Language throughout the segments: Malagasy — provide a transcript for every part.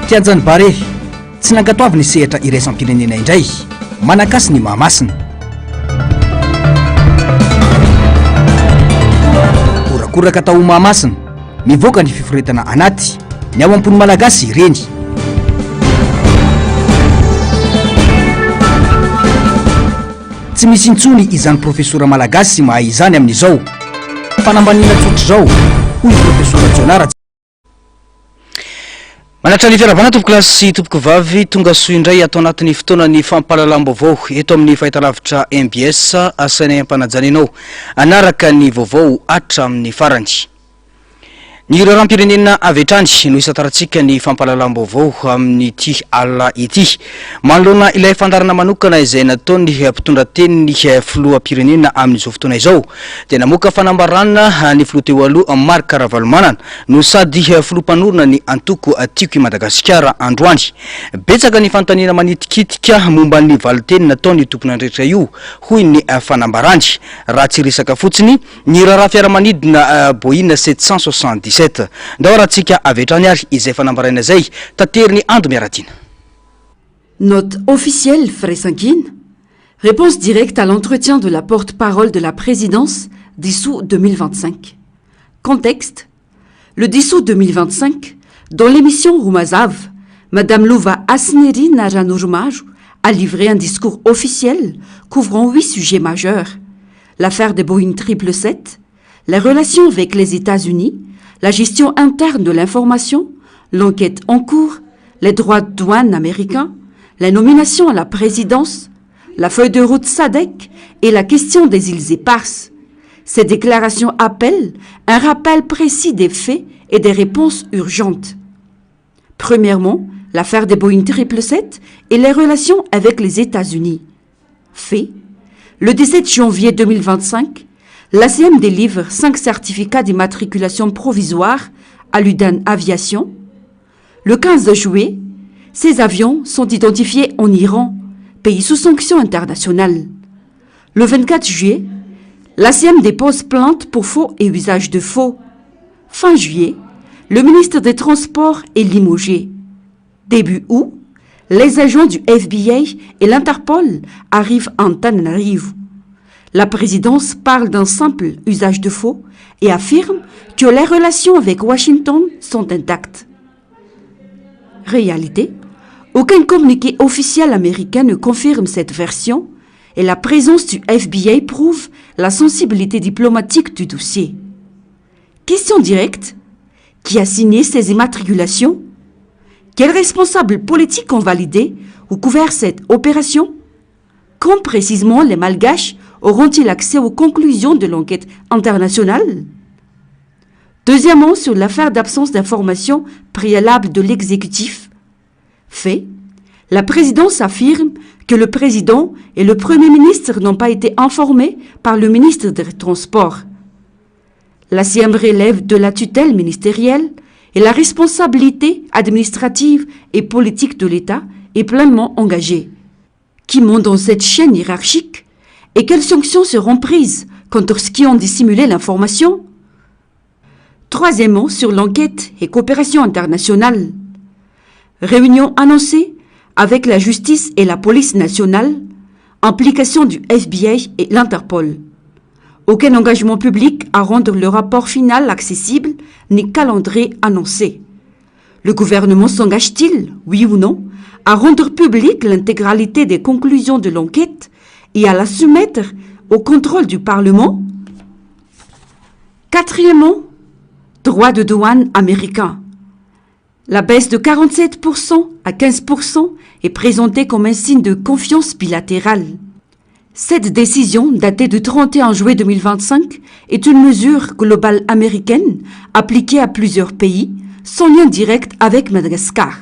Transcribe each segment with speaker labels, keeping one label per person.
Speaker 1: Kianjan'i Barea, tsy nankatoavin'ny sehatra iraisam-pirenena indray, Manankasina i Mahamasina. Horakoraka tao Mahamasina, mivoaka ny fiforetana anaty, ny ao am-pon'ny Malagasy ireny. Tsy misy intsony izany profesora malagasy mahay izany amin'izao. Fanambaniana tsotr'izao, hoy i Profesora Jonah.
Speaker 2: Manatra ny fiarahabana tompokolahy sy tompokovavy, tonga soa indray ato anatin'ny fotoanan'ny fampahalalam-baovao eto amin'ny fahitalavitra mbs. Asainay am-panajana ianao hanaraka ny vaovao hatramin'ny farany. Ny raharaham-pirenena avy hatrany no hisantarantsika ny fampahalalam-baovao amin'ity alina ity. Manoloana ilay fandaharana manokana izay nataon'ny mpitondra tenin'ny filoham-pirenena amin'izao fotoana izao dia namoaka fanambarana ny filoha teo aloha Marc Ravalomanana no sady filoha mpanorina ny antoko Tiako i Madagasikara androany. Betsaka ny fanontaniana manitikitika momba ny valinteny nataon'io tompon'andraikitra io hoy ny fanambarany. Raha tsy resaka fotsiny Ny raharaha fiaramanidina Boeing 777. Ndao arahantsika avy hatrany ary izay fanambaraina izay, taterin'i Ando Miaratiana.
Speaker 3: Note officielle Firaisankina, Réponse directe à l'entretien de la porte-parole de la présidence 10 août 2025. Contexte, Le 10 août 2025, dans l'émission Romazava, Madame Lova Hasinirina Ranoromaro a livré un discours officiel couvrant huit sujets majeurs. L'affaire des Boeing 777, les relations avec les États-Unis, la gestion interne de l'information, l'enquête en cours, les droits de douane américains, la nomination à la présidence, la feuille de route SADC et la question des îles éparses. Ces déclarations appellent un rappel précis des faits et des réponses urgentes. Premièrement, l'affaire des Boeing 777 et les relations avec les États-Unis. Fait, le 17 janvier 2025, l'ACM délivre cinq certificats d'immatriculation provisoire à l'Udan Aviation. Le 15 juillet, ces avions sont identifiés en Iran, pays sous sanctions internationales. Le 24 juillet, l'ACM dépose plainte pour faux et usage de faux. Fin juillet, le ministre des Transports est limogé. Début août, les agents du FBI et l'Interpol arrivent en Tananarivo. La présidence parle d'un simple usage de faux et affirme que les relations avec Washington sont intactes. Réalité, aucun communiqué officiel américain ne confirme cette version et la présence du FBI prouve la sensibilité diplomatique du dossier. Question directe, qui a signé ces immatriculations Quels responsables politiques ont validé ou couvert cette opération Quand précisément les Malgaches auront-ils accès aux conclusions de l'enquête internationale Deuxièmement, sur l'affaire d'absence d'information préalable de l'exécutif. Fait, la présidence affirme que le président et le premier ministre n'ont pas été informés par le ministre des Transports. La CM relève de la tutelle ministérielle et la responsabilité administrative et politique de l'État est pleinement engagée. Qui monte dans cette chaîne hiérarchique et quelles sanctions seront prises contre ceux qui ont dissimulé l'information Troisièmement, sur l'enquête et coopération internationale. Réunion annoncée avec la justice et la police nationale, implication du FBI et l'Interpol. Aucun engagement public à rendre le rapport final accessible ni calendrier annoncé. Le gouvernement s'engage-t-il, oui ou non, à rendre public l'intégralité des conclusions de l'enquête et à la soumettre au contrôle du Parlement Quatrièmement, droit de douane américain. La baisse de 47% à 15% est présentée comme un signe de confiance bilatérale. Cette décision, datée du 31 juillet 2025, est une mesure globale américaine appliquée à plusieurs pays, sans lien direct avec Madagascar.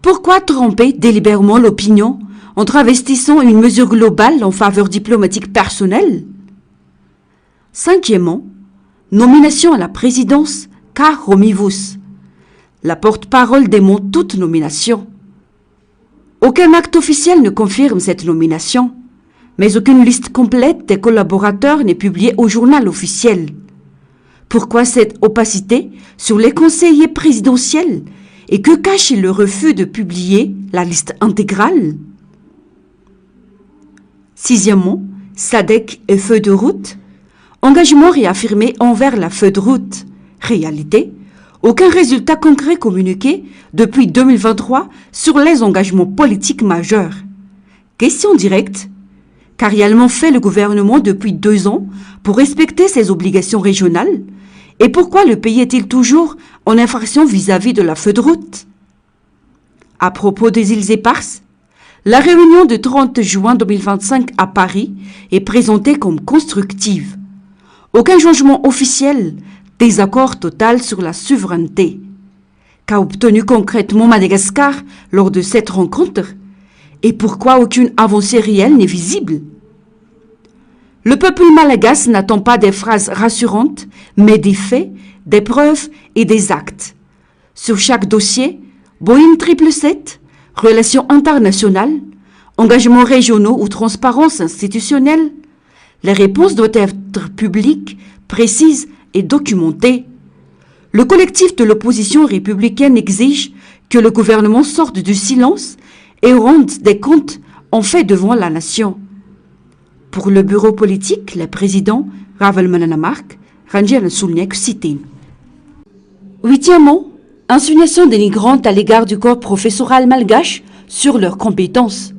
Speaker 3: Pourquoi tromper délibérément l'opinion en travestissant une mesure globale en faveur diplomatique personnelle Cinquièmement, nomination à la présidence car Romivus. La porte-parole dément toute nomination. Aucun acte officiel ne confirme cette nomination, mais aucune liste complète des collaborateurs n'est publiée au journal officiel. Pourquoi cette opacité sur les conseillers présidentiels Et que cache le refus de publier la liste intégrale? Sixièmement, SADC et feuille de route. Engagement réaffirmé envers la feuille de route. Réalité, aucun résultat concret communiqué depuis 2023 sur les engagements politiques majeurs. Question directe. Qu'a réellement fait le gouvernement depuis 2 ans pour respecter ses obligations régionales? Et pourquoi le pays est-il toujours en infraction vis-à-vis de la feuille de route? À propos des îles éparses, la réunion du 30 juin 2025 à Paris est présentée comme constructive. Aucun changement officiel, désaccord total sur la souveraineté. Qu'a obtenu concrètement Madagascar lors de cette rencontre? Et pourquoi aucune avancée réelle n'est visible? Le peuple malagasy n'attend pas des phrases rassurantes, mais des faits, des preuves et des actes. Sur chaque dossier, Boeing 777, relations internationales, engagements régionaux ou transparence institutionnelle, les réponses doivent être publiques, précises et documentées. Le collectif de l'opposition républicaine exige que le gouvernement sorte du silence et rende des comptes en fait devant la nation. Pour le bureau politique, le président Ravalomanana Marc, Randrianasoloniaiko Siteny. Huitièmement, insinuation dénigrante à l'égard du corps professoral malgache sur leurs compétences.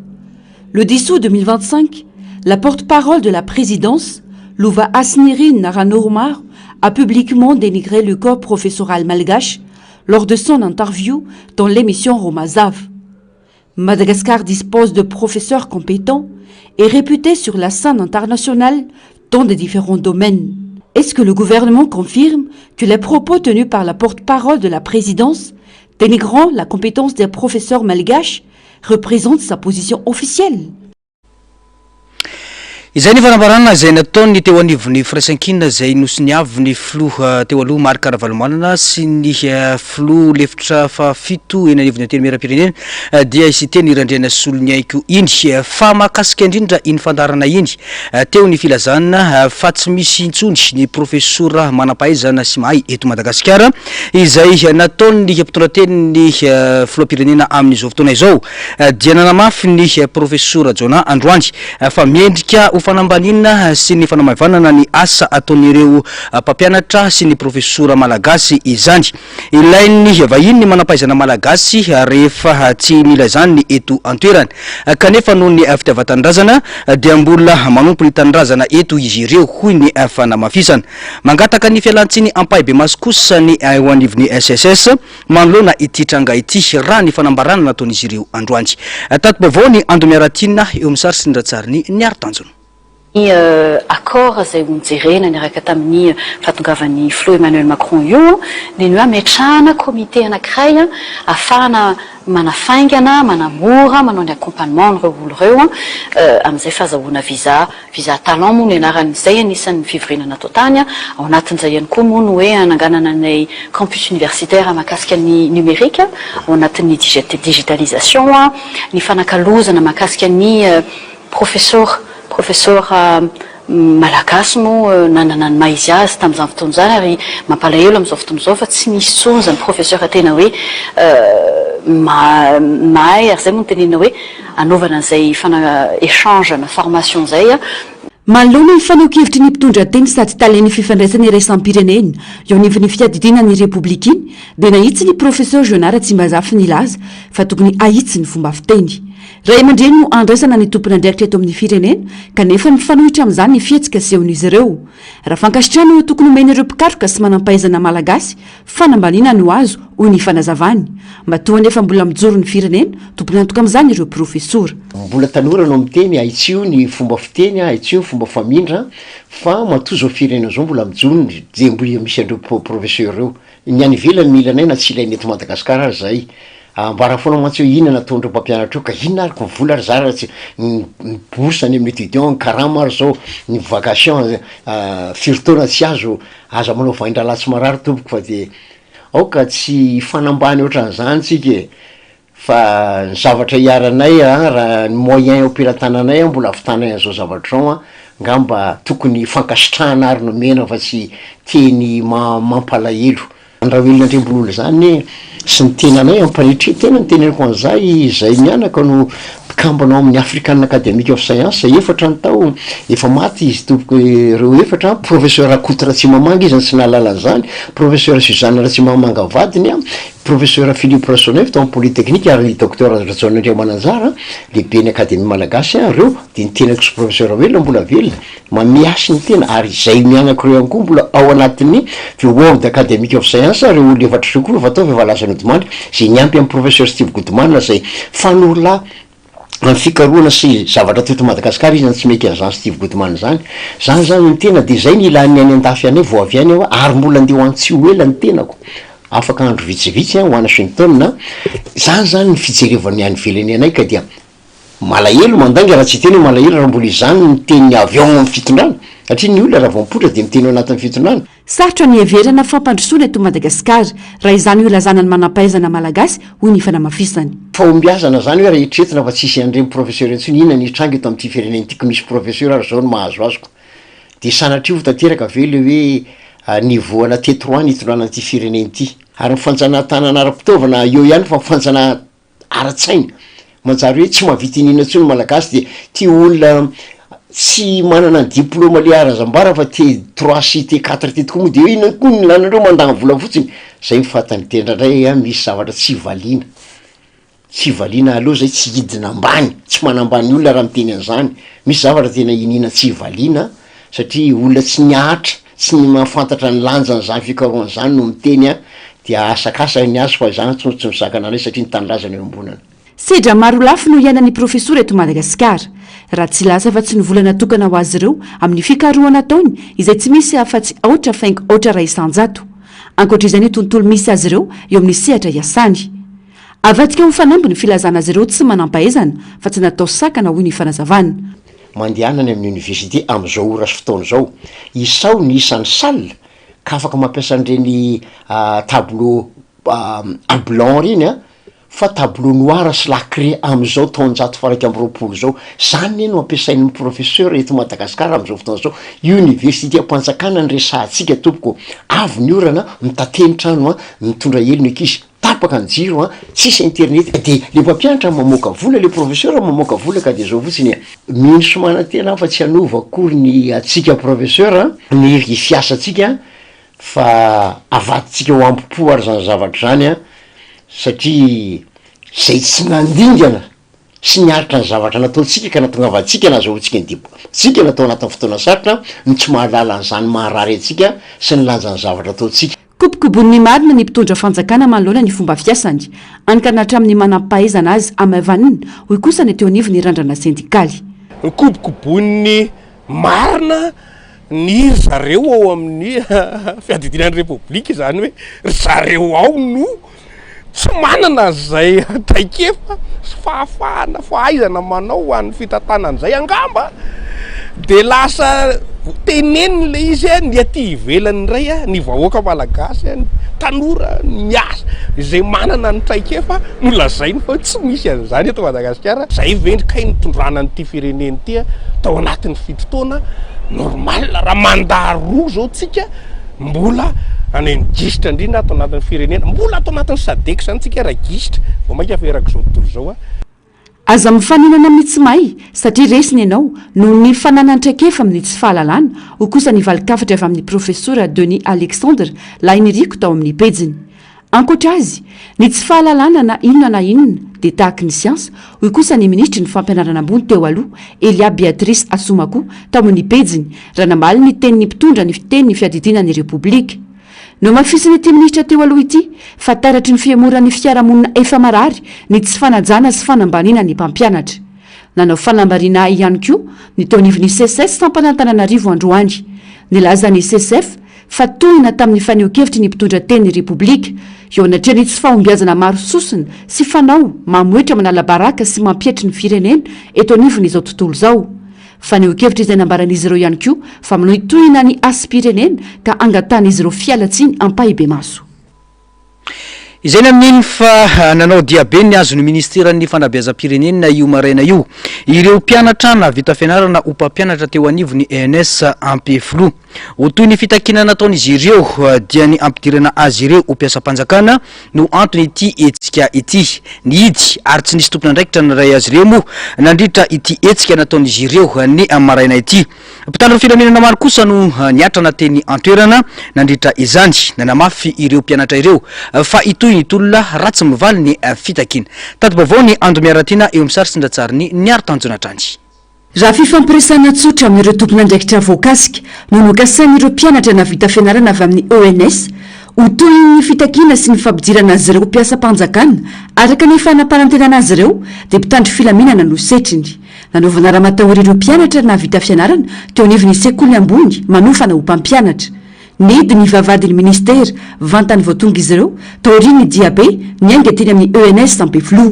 Speaker 3: Le 10 août 2025, la porte-parole de la présidence, Lova Hasinirina Ranoromaro, a publiquement dénigré le corps professoral malgache lors de son interview dans l'émission Romazava. Madagascar dispose de professeurs compétents et réputés sur la scène internationale dans de différents domaines. Est-ce que le gouvernement confirme que les propos tenus par la porte-parole de la présidence, dénigrant la compétence des professeurs malgaches, représentent sa position officielle?
Speaker 2: Izay ny fanambarana izay nataony teo anivon'ny Firaisankina zay nosoniavin'ny filoha teo aloha Marc Ravalomanana sy ny filoha lefitra fahafito eny anivon'ny Antenimieram-pirenena dia Siteny Randrianasoloniaiko iny. Fa mahakasika indrindra iny fandaharana iny, teo ny filazana fa tsy misy intsony ny profesora manam-pahaizana sy mahay eto Madagasikara izay nataony mpitondra tenin'ny filoham-pirenena amin'izao fotoana izao, dia nanamafy ny profesora Jonah androany fa miendrika ho fanambanina sy ny fanamaivanana ny asa ataon'ireo mpampianatra sy ny profesora malagasy izany. Ilain'ny vahiny ny manam-pahaizana malagasy rehefa tsy mila izany ny eto antoerana, kanefa noho ny fitiavan-tanindrazana dia mbola manompo ny tanindrazana eto izy ireo, hoy ny fanamafisana. Mangataka ny fialantsiny ampahibemaso kosa ny eo anivon'ny SSS manoloana ity tranga ity, raha ny fanambarana nataon'izy ireo androany. Tati-baovao ny Andomiaratina eo amin'ny sary sy ny ratsariny ny aro tanjona.
Speaker 4: Ny accord izay nojerena niaraka tamin'ny fahatongavan'ny filoha Emmanuel Macron io dia ny hoe ametrahana comité anankiray ahafahana manafaingana, manamora, manao ny accompagnement an'ireo olo ireo amin'izay fahazahoana visa. Visa talent moa ny anaran'izay, anisan'ny fivoriana natao tany. Ao anatin'izay ihany koa moa no hoe ananganana anay campus universitaire mahakasika ny numérique, ao anatin'ny digitalisation, ny fanakalozana mahakasika ny professeur malagasy moa nanana ny maha izy azy tamin'izany fotoana izany, ary mampalahelo amin'izao fotoana izao fa tsy misy intsony zany professeur tena hoe mahay, ary zay moa no tenenina hoe anaovana an'izay fana échange na formation zay.
Speaker 3: Manoloana ny fanehoan-kevitry ny mpitondra teny sady talen'ny fifandraisana iraisam-pirenena eo anivon'ny fiadidiana ny Repoblika iny, dia nahitsy ny professeur Jonah Ratsimbazafy nilaza fa tokony hahitsy ny fomba fiteny. Ray aman-dreny no andraisana ny tompon'andraikitra eto amin'ny firenena, kanefa mifanohitra amin'izany ny fihetsika asehon'izy ireo. Raha fankasitrahana no tokony homen'ireo mpikaroka sy manam-pahaizana malagasy, fanambaniana no azo, hoy ny fanazavany. Matoa anefa mbola mijoro ny firenena, tompon'antoka amin'izany ireo profesora.
Speaker 5: Mbola tanora no miteny, ahitsio ny fomba fiteny, ahitsio ny fomba famindra, fa matoa zao firenena zao mbola mijoro de mbola misy an'ireo professeur reo. Ny any ivelany mila anay na tsy ilaina eto Madagasikara ary zahay. Ambara foana mantsy hoe inona nataon'ireo mpampianatra io ka inona ary ko vola ary za raha tsy ny bourse any amin'ny étudiant, ny karama ary zao, ny vacation firy taona tsy azo, aza manao vain-drahalahy tsy marary tompoko fa de aoka tsy hifanambany ohatran'izany tsika e! Fa ny zavatra iharanay an, raha ny moyen eo am-pelatananay an mbola ahavitanay an'izao zavatra izao an, ngamba tokony fankasitrahana ary nomena fa tsy teny mampalahelo. Rajoelina Andriambololona zany. Sy ny tenanay am-panetren-tena no teneniko an'izay, izay mianaka no mpikambana ao amin'ny African Academic of Science, efatra ny tao, efa maty izy tompoko ireo efatra, Professeur Rakoto Ratsimamanga izy no tsy nahalala an'izany, Professeur Suzanne Ratsimamanga vadiny, Professeur Philippe Rasoanaivo tao amin'ny Polytechnique ary ny Docteur Rajaona Andriamananjara, lehiben'ny Akademia Malagasy, ireo dia ny tenako sy Professeur Raoelina mbola velona. Manome hasy ny tena ary izay mianaka ireo ihany koa mbola ao anatin'ny The World Academic of Science, ireo olona efatra ireo koa efa ataovy efa lasa nodimandry, izay niampy an'i Professeur Steve Goodman izay fanorolahy amin'ny fikarohana sy zavatra teto Madagasikara izy no tsy mety an'izany Steve Goodman izany. Izany izany ny tena dia izay ny ilan'ny any an-dafy anay vao avy any aho ary mbola andeha ho any tsy ho ela ny tenako afaka andro vitsivitsy ho any Washington, izany izany ny fijerevan'ny any ivelany anay ka dia Malahelo, mandainga raha tsy hiteny hoe malahelo raha mbola izany ny teny avy ao amin'ny fitondrana, satria ny olona raha vao mipoitra dia miteny ao anatin'ny fitondrana.
Speaker 3: Sarotra ny hiheverana fampandrosoana eto Madagasikara raha izany no ilazana ny manampahaizana malagasy, hoy ny fanamafisany.
Speaker 5: Fahombiazana izany hoe raha eritreretina fa tsy hisy an'ireny professeur intsony, inona ny hitranga eto amin'ity firenena ity ko misy professeur ary izao no mahazo azoko. Dia sanatria ho tanteraka ve ilay hoe niveau ana T trois ny hitondrana an'ity firenena ity? Ary ny fanjanahan-tanana ara-pitaovana eo ihany fa ny fanjanahan. ara-tsaina, manjary hoe tsy mahavita iniana intsony ny Malagasy dia tia olona tsy manana ny diplôme le arazambara fa T trois sy T quatre ty tokoa moa de hoe inona koa ny ilana andreo mandany vola fotsiny, zay ny fantany de indraindray an misy zavatra tsy valiana, tsy valiana aleo zay tsy hidina ambany, tsy manambany olona raha miteny an'izany, misy zavatra tena iniana tsy valiana satria olona tsy niahatra Tsy ny mahafantatra ny lanjan'izany fikarohana izany no miteny an, dia asakasany ny azy fa izany tsy tsy misakana anay satria ny tanindrazana iombonana.
Speaker 3: Sedra maro lafy no iainan'ny profesora eto Madagasikara. Raha tsy hilaza afa-tsy ny vola natokana ho azy ireo amin'ny fikarohana ataony izay tsy misy afa-tsy aotra faingo aotra iray isan-jato. Ankoatra izay ny tontolo misy azy ireo eo amin'ny sehatra iasany. Avadika ho fanamby ny filazana azy ireo tsy manampahaizana fa tsy natao sakana hoy ny fanazavana.
Speaker 5: Mandehana any amin'ny université amin'izao ora sy fotoana izao, isao ny isan'ny salle ka afaka mampiasa an'ireny tableau à blanc ireny an, fa tableau noir sy la craie amin'izao taonjato faha-21 izao, izany anie no ampiasain'ny professeur eto Madagasikara amin'izao fotoana izao, université-mpanjakana no resahantsika tompoko, avy ny orana, mitate ny trano an, mitondra elo ny ankizy. Tapaka ny jiro an, tsisy internet de le mpampianatra mamoaka vola, le professeur mamoaka vola ka de zao fotsiny e, mino sy manantena aho fa tsy hanova akory ny antsika professeur ny fiasantsika fa avadintsika ho ambo-po ary zany zavatra zany an, satria zay tsy nandingana sy niaritra ny zavatra nataontsika ka nahatongavantsika nahazahoantsika ny dibo-ntsika natao anatin'ny fotoana sarotra no tsy mahalala an'izany maharary antsika sy ny lanjan'ny zavatra ataontsika.
Speaker 3: Kobokobonin'ny marina ny mpitondra fanjakana manoloana ny fomba fiasany, hany ka na hatramin'ny manampahaizana azy hamaivanina, hoy kosa ny teo anivon'ny randrana sendikaly.
Speaker 6: Kobokobonin'ny marina ny ry zareo ao amin'ny fiadidiana ny Repoblika, izany hoe ry zareo ao no tsy manana izay traikefa sy fahafahana, fahaizana manao ho an'ny fitantanana izay angamba dia lasa teneniny ilay izy ny aty ivelany indray, ny vahoaka malagasy, ny tanora, ny miasa izay manana ny traikefa no lazainy fa tsy misy an'izany eto Madagasikara. Izay ve kay nitondrana an'ity firenena ity tao anatin'ny fito taona? Normal raha mandat roa izao tsika Mbola any ny gisitra indrindra ato anatin'ny firenena, mbola ato anatin'ny sadec izany tsika raha gisitra, vao mainka fa erak'izao tontolo izao a.
Speaker 3: Aza mifaninana amin'ny tsy mahay satria resiny ianao noho ny fananany traikefa amin'ny tsy fahalalana, hoy kosa ny valin-kafatra avy amin'ny Profesora Denis Alexandre Lahiniriko tao amin'ny pejiny. Ankoatra azy, ny tsy fahalalana na inona na inona dia tahaky ny siansa, hoy kosa ny minisitry ny fampianarana ambony teo aloha, Elia Beatrice Assoumacou, tao amin'ny pejiny, raha namaly ny tenin'ny mpitondra ny teny fiadidiana ny Repoblika. Nohamafisin'ity minisitra teo aloha ity fa taratry ny fihemoran'ny fiarahamonina efa marary ny tsy fanajana sy fanambaniana ny mpampianatra. Nanao fanambariana ihany koa ny teo anivon'ny Seces sampana Antananarivo androany. Nilaza ny Secef fa tohina tamin'ny fanehoan-kevitry ny mpitondra tenin'ny Repoblika eo anatrehan'ny tsy fahombiazana maro sosona sy fanao mamoetra manala baraka sy mampietry ny firenena eto anivon'izao tontolo izao. Fanehoan-kevitra izay nambaran'izy ireo ihany koa fa manohitohina ny hasim-pirenena ka angatahan'izy ireo fialantsiny ampahibemaso.
Speaker 2: Izay ny amin'iny fa nanao diabe nihazo ny ministeran'ny fanabeazam-pirenena io maraina io ireo mpianatra nahavita fianarana ho mpampianatra teo anivon'ny ENS Ampefiloha. Ho toy ny fitakiana nataon'izy ireo dia ny hampidirana azy ireo ho mpiasam-panjakana no anton'ity hetsika ity. Nihidy ary tsy nisy tompon'andraikitra niray azy ireo moa nandritra ity hetsika nataon'izy ireo ny maraina ity. Mpitandro filaminana maro kosa no niatrana teny an-toerana nandritra izany. Nanamafy ireo mpianatra ireo fa hitohy ny tolona raha tsy mivaly ny fitakiana. Tati-baovao ny Ando Miaratiana eo amin'ny sary sy ny ratsarin'i Niaro Tanjona hatrany.
Speaker 3: Raha fifampiresahana tsotra amin'ireo tompon'andraikitra voakasika no nokasain'ireo mpianatra nahavita fianarana avy amin'ny ENS ho tohin'ny fitakiana sy ny fampidirana azy ireo ho mpiasam-panjakana araka ny efa nampanantenana azy ireo dia mpitandro filaminana no setriny nanaovana ramatahora ireo mpianatra nahavita fianarana teo anivon'ny sekoly ambony manofana ho mpampianatra Nihidy ny vavahadin'ny minisitera vantany vao tonga izy ireo, taorian'ny diabe niainga teny amin'ny ENS Ampefiloha.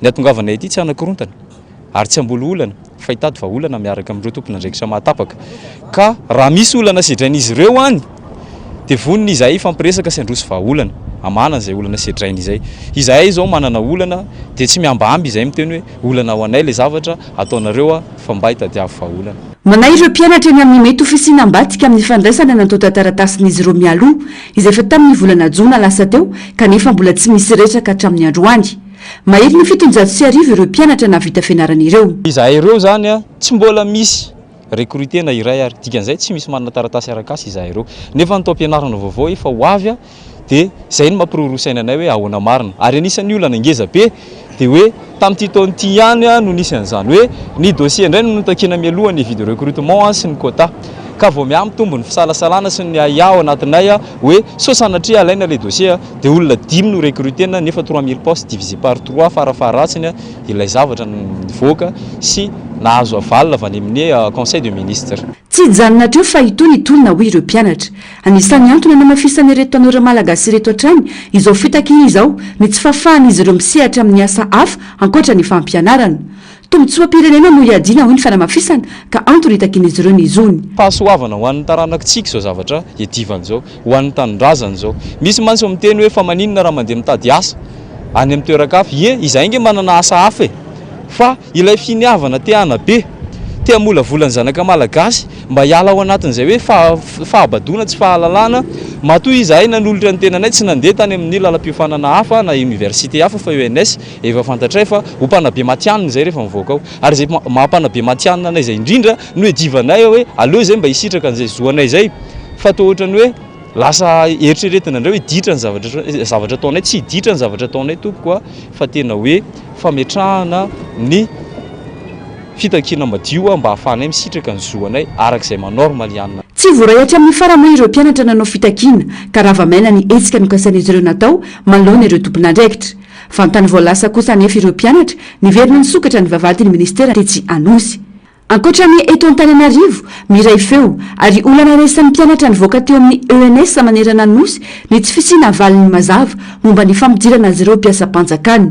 Speaker 7: Ny hatongavanay aty tsy hanakorontana ary tsy hamboly olana fa hitady vahaolana miaraka amin'ireo tompon'andraikitra mahatapaka. Ka raha misy olana sedrain'izy ireo any dia vonona izahay hifampiresaka sy handroso vahaolana hamahana an'izay olana sedrainy izay. Izahay izao manana olana dia tsy mihambahamby izahay miteny hoe olana ho anay ilay zavatra ataonareo fa mba hitadiavo vahaolana.
Speaker 3: Manahy ireo mpianatra ny amin'ny mety ho fisiana ambadika amin'ny fandraisana ny antontan-taratasin'izy ireo mialoha, izay efa tamin'ny volana jona lasa teo kanefa mbola tsy misy resaka hatramin'ny androany. Mahery ny 1700 ireo mpianatra nahavita fianarana ireo.
Speaker 7: Izahay ireo izany tsy mbola misy recruter na iray ary, dikan'izay tsy misy manana taratasy arak'asa izahay ireo. Nefa ny taom-pianarana vaovao efa ho avy dia izay no mampiroroa saina anay hoe ahoana marina. Ary anisan'ny olana ngeza be dia hoe tamin'ity taona ity ihany no nisy an'izany hoe ny dossier indray no notakiana mialoha ny avis de recrutement sy ny quota. Ka vao mihamitombo ny fisalasalana sy ny ahiahy ao anatinay hoe sao sanatria alaina ilay dossier dia olona dimy no recruter-na nefa 3000 postes divisé par trois farafaharatsiny ilay zavatra nivoaka sy nahazo aval avy any amin'ny conseil de ministre.
Speaker 3: Tsy hijanona hatreo fa hitohy ny tolona hoy ireo mpianatra. Anisan'ny antony hanamafisan'ireto tanora malagasy ireto hatrany izao fitakiana izao ny tsy fahafahan'izy ireo misehatra amin'ny asa hafa ankoatra ny fampianarana. Tombontsoam-pirenena no iadiana hoy ny fanamafisana ka antony itakian'izy ireo ny zony.
Speaker 7: Fahasoavana ho an'ny taranakitsika izao zavatra iadivana izao, ho an'ny tanindrazana izao. Misy mantsy miteny hoe fa maninona raha mandeha mitady asa any amin'ny toeran-kafa. Ie, izahay ange manana asa hafa e! Fa ilay finiavana te hanabe, te hamolavola ny zanaka malagasy mba hiala ao anatin'izay hoe fahabadoana tsy fahalalana, matoa izahay nanolotra ny tenanay tsy nandeha tany amin'ny lalam-piofanana hafa na université hafa fa ENS, efa fantatray fa ho mpanabe matihanina izay rehefa mivoaka ao. Ary izay maha mpanabe matihanina anay izay indrindra no iadivanay hoe aleo izay mba hisitraka an'izay zo anay izay fa toa ohatran'ny hoe lasa eritreretina indray hoe ditra ny zavatra zavatra ataonay, tsy ditra ny zavatra ataonay tompoko a, fa tena hoe fametrahana ny fitakiana madio mba hahafahanay misitraka ny zo anay araka izay maha normal ihany.
Speaker 3: Tsy voaray hatramin'ny farany moa ireo mpianatra nanao fitakiana ka rava maina ny hetsika nokasain'izy ireo natao manoloana ireo tompon'andraikitra. Vantany vao lasa kosa anefa ireo mpianatra, niverina nisokatra ny vavahadin'ny minisitera tetsy Anosy. Ankoatra ny eto Antananarivo, miray feo ary olana iraisan'ny mpianatra nivoaka teo amin'ny ENS manerana ny Nosy ny tsy fisiana valiny mazava momba ny fampidirana azy ireo mpiasam-panjakana.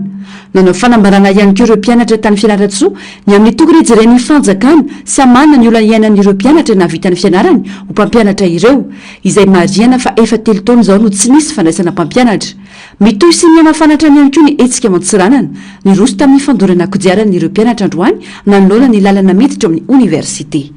Speaker 3: Nanao fanambarana ihany koa ireo mpianatra tany Fianarantsoa ny amin'ny tokony hijeren'ny fanjakana sy hamahana ny olana iainan'ireo mpianatra nahavita ny fianarany ho mpampianatra ireo, izay marihana fa efa telo taona izao no tsy nisy fandraisana mpampianatra. Mitohy sy mihamafana hatrany ihany koa ny hetsika ao Antsiranana. Niroso tamin'ny fandorana kodiarana ireo mpianatra androany nanoloana ny lalana miditra ao amin'ny oniversite.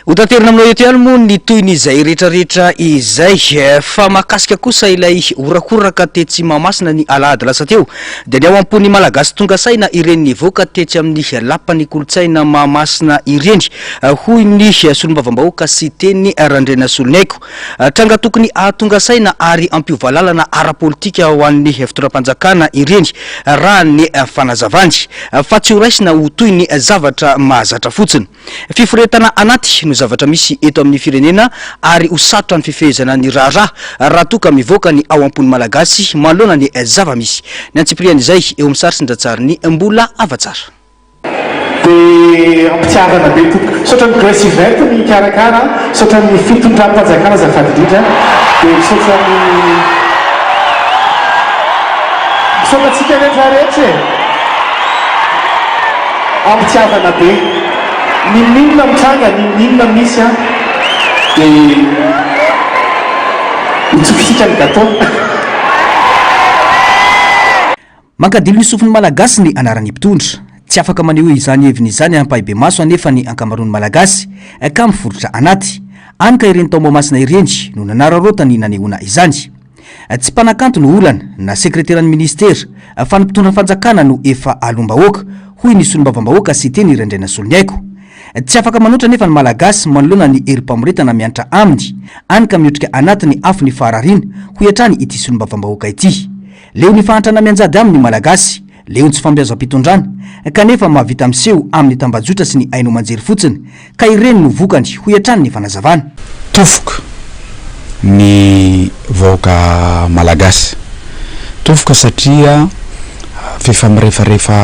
Speaker 2: Ho tanterina aminao eto ihany moa ny tohin'izay rehetrarehetra izay. Fa mahakasika kosa ilay horakoraka tetsy Mahamasina ny alahady lasa teo dia ny ao am-pon'ny Malagasy tonga saina ireny nivoaka tetsy amin'ny lapan'ny kolontsaina Mahamasina ireny, hoy ny solombavambahoaka Siteny Randrianasoloniaiko. Tranga tokony hahatonga saina ary hampiova lalana ara-politika ho an'ny fitondram-panjakana ireny raha ny fanazavany, fa tsy horaisina ho toy ny zavatra mahazatra fotsiny. Fiforetana anaty no. ny zavatra misy eto amin'ny firenena ary ho sarotra ny fifehezana ny raharaha raha toa ka mivoaka ny ao am-pon'ny Malagasy manoloana ny zava-misy. Ny antsipirian'izay eo amin'ny sary sy ny ratsarin'i Mbola Havatsara.
Speaker 8: Dia ampitiavana be tompoko. Misaotra ny Grace Event nikarakara, misaotra ny fitondram-panjakana azafady indrindra, dia misaotra ny misaotra antsika rehetra rehetra e! Ampitiavana be. N'inon'inona mitranga, n'inon'inona misy an, dia hitsofisika ny gâteau.
Speaker 2: Mankadilo ny sofin'ny Malagasy ny anaran'ny mpitondra. Tsy afaka maneho izany heviny izany ampahibemaso anefa ny ankamaroan'ny Malagasy ka miforitra anaty. Any ka ireny tao Mahamasina ireny no nanararaota ny nanehoana izany. Tsy mpanakanto no olana na sekreteran'ny minisitera fa ny mpitondra fanjakana no efa alom-bahoaka, hoy ny solombavambahoaka Siteny Randrianasoloniaiko. Tsy afaka manoatra anefa ny Malagasy manoloana ny herim-pamoretana miantra aminy, any ka miotrika anaty ny afo ny faharariana, hoy hatrany ity solombavambahoaka ity. Leo ny fahantrana mianjady aminy ny Malagasy, leo ny tsy fahombiazam-pitondrana, kanefa mahavita miseho amin'ny tambajotra sy ny haino aman-jery fotsiny, ka ireny no vokany, hoy hatrany ny fanazavana.
Speaker 9: Tofoka ny vahoaka Malagasy. Tofoka satria f'efa mirefarefa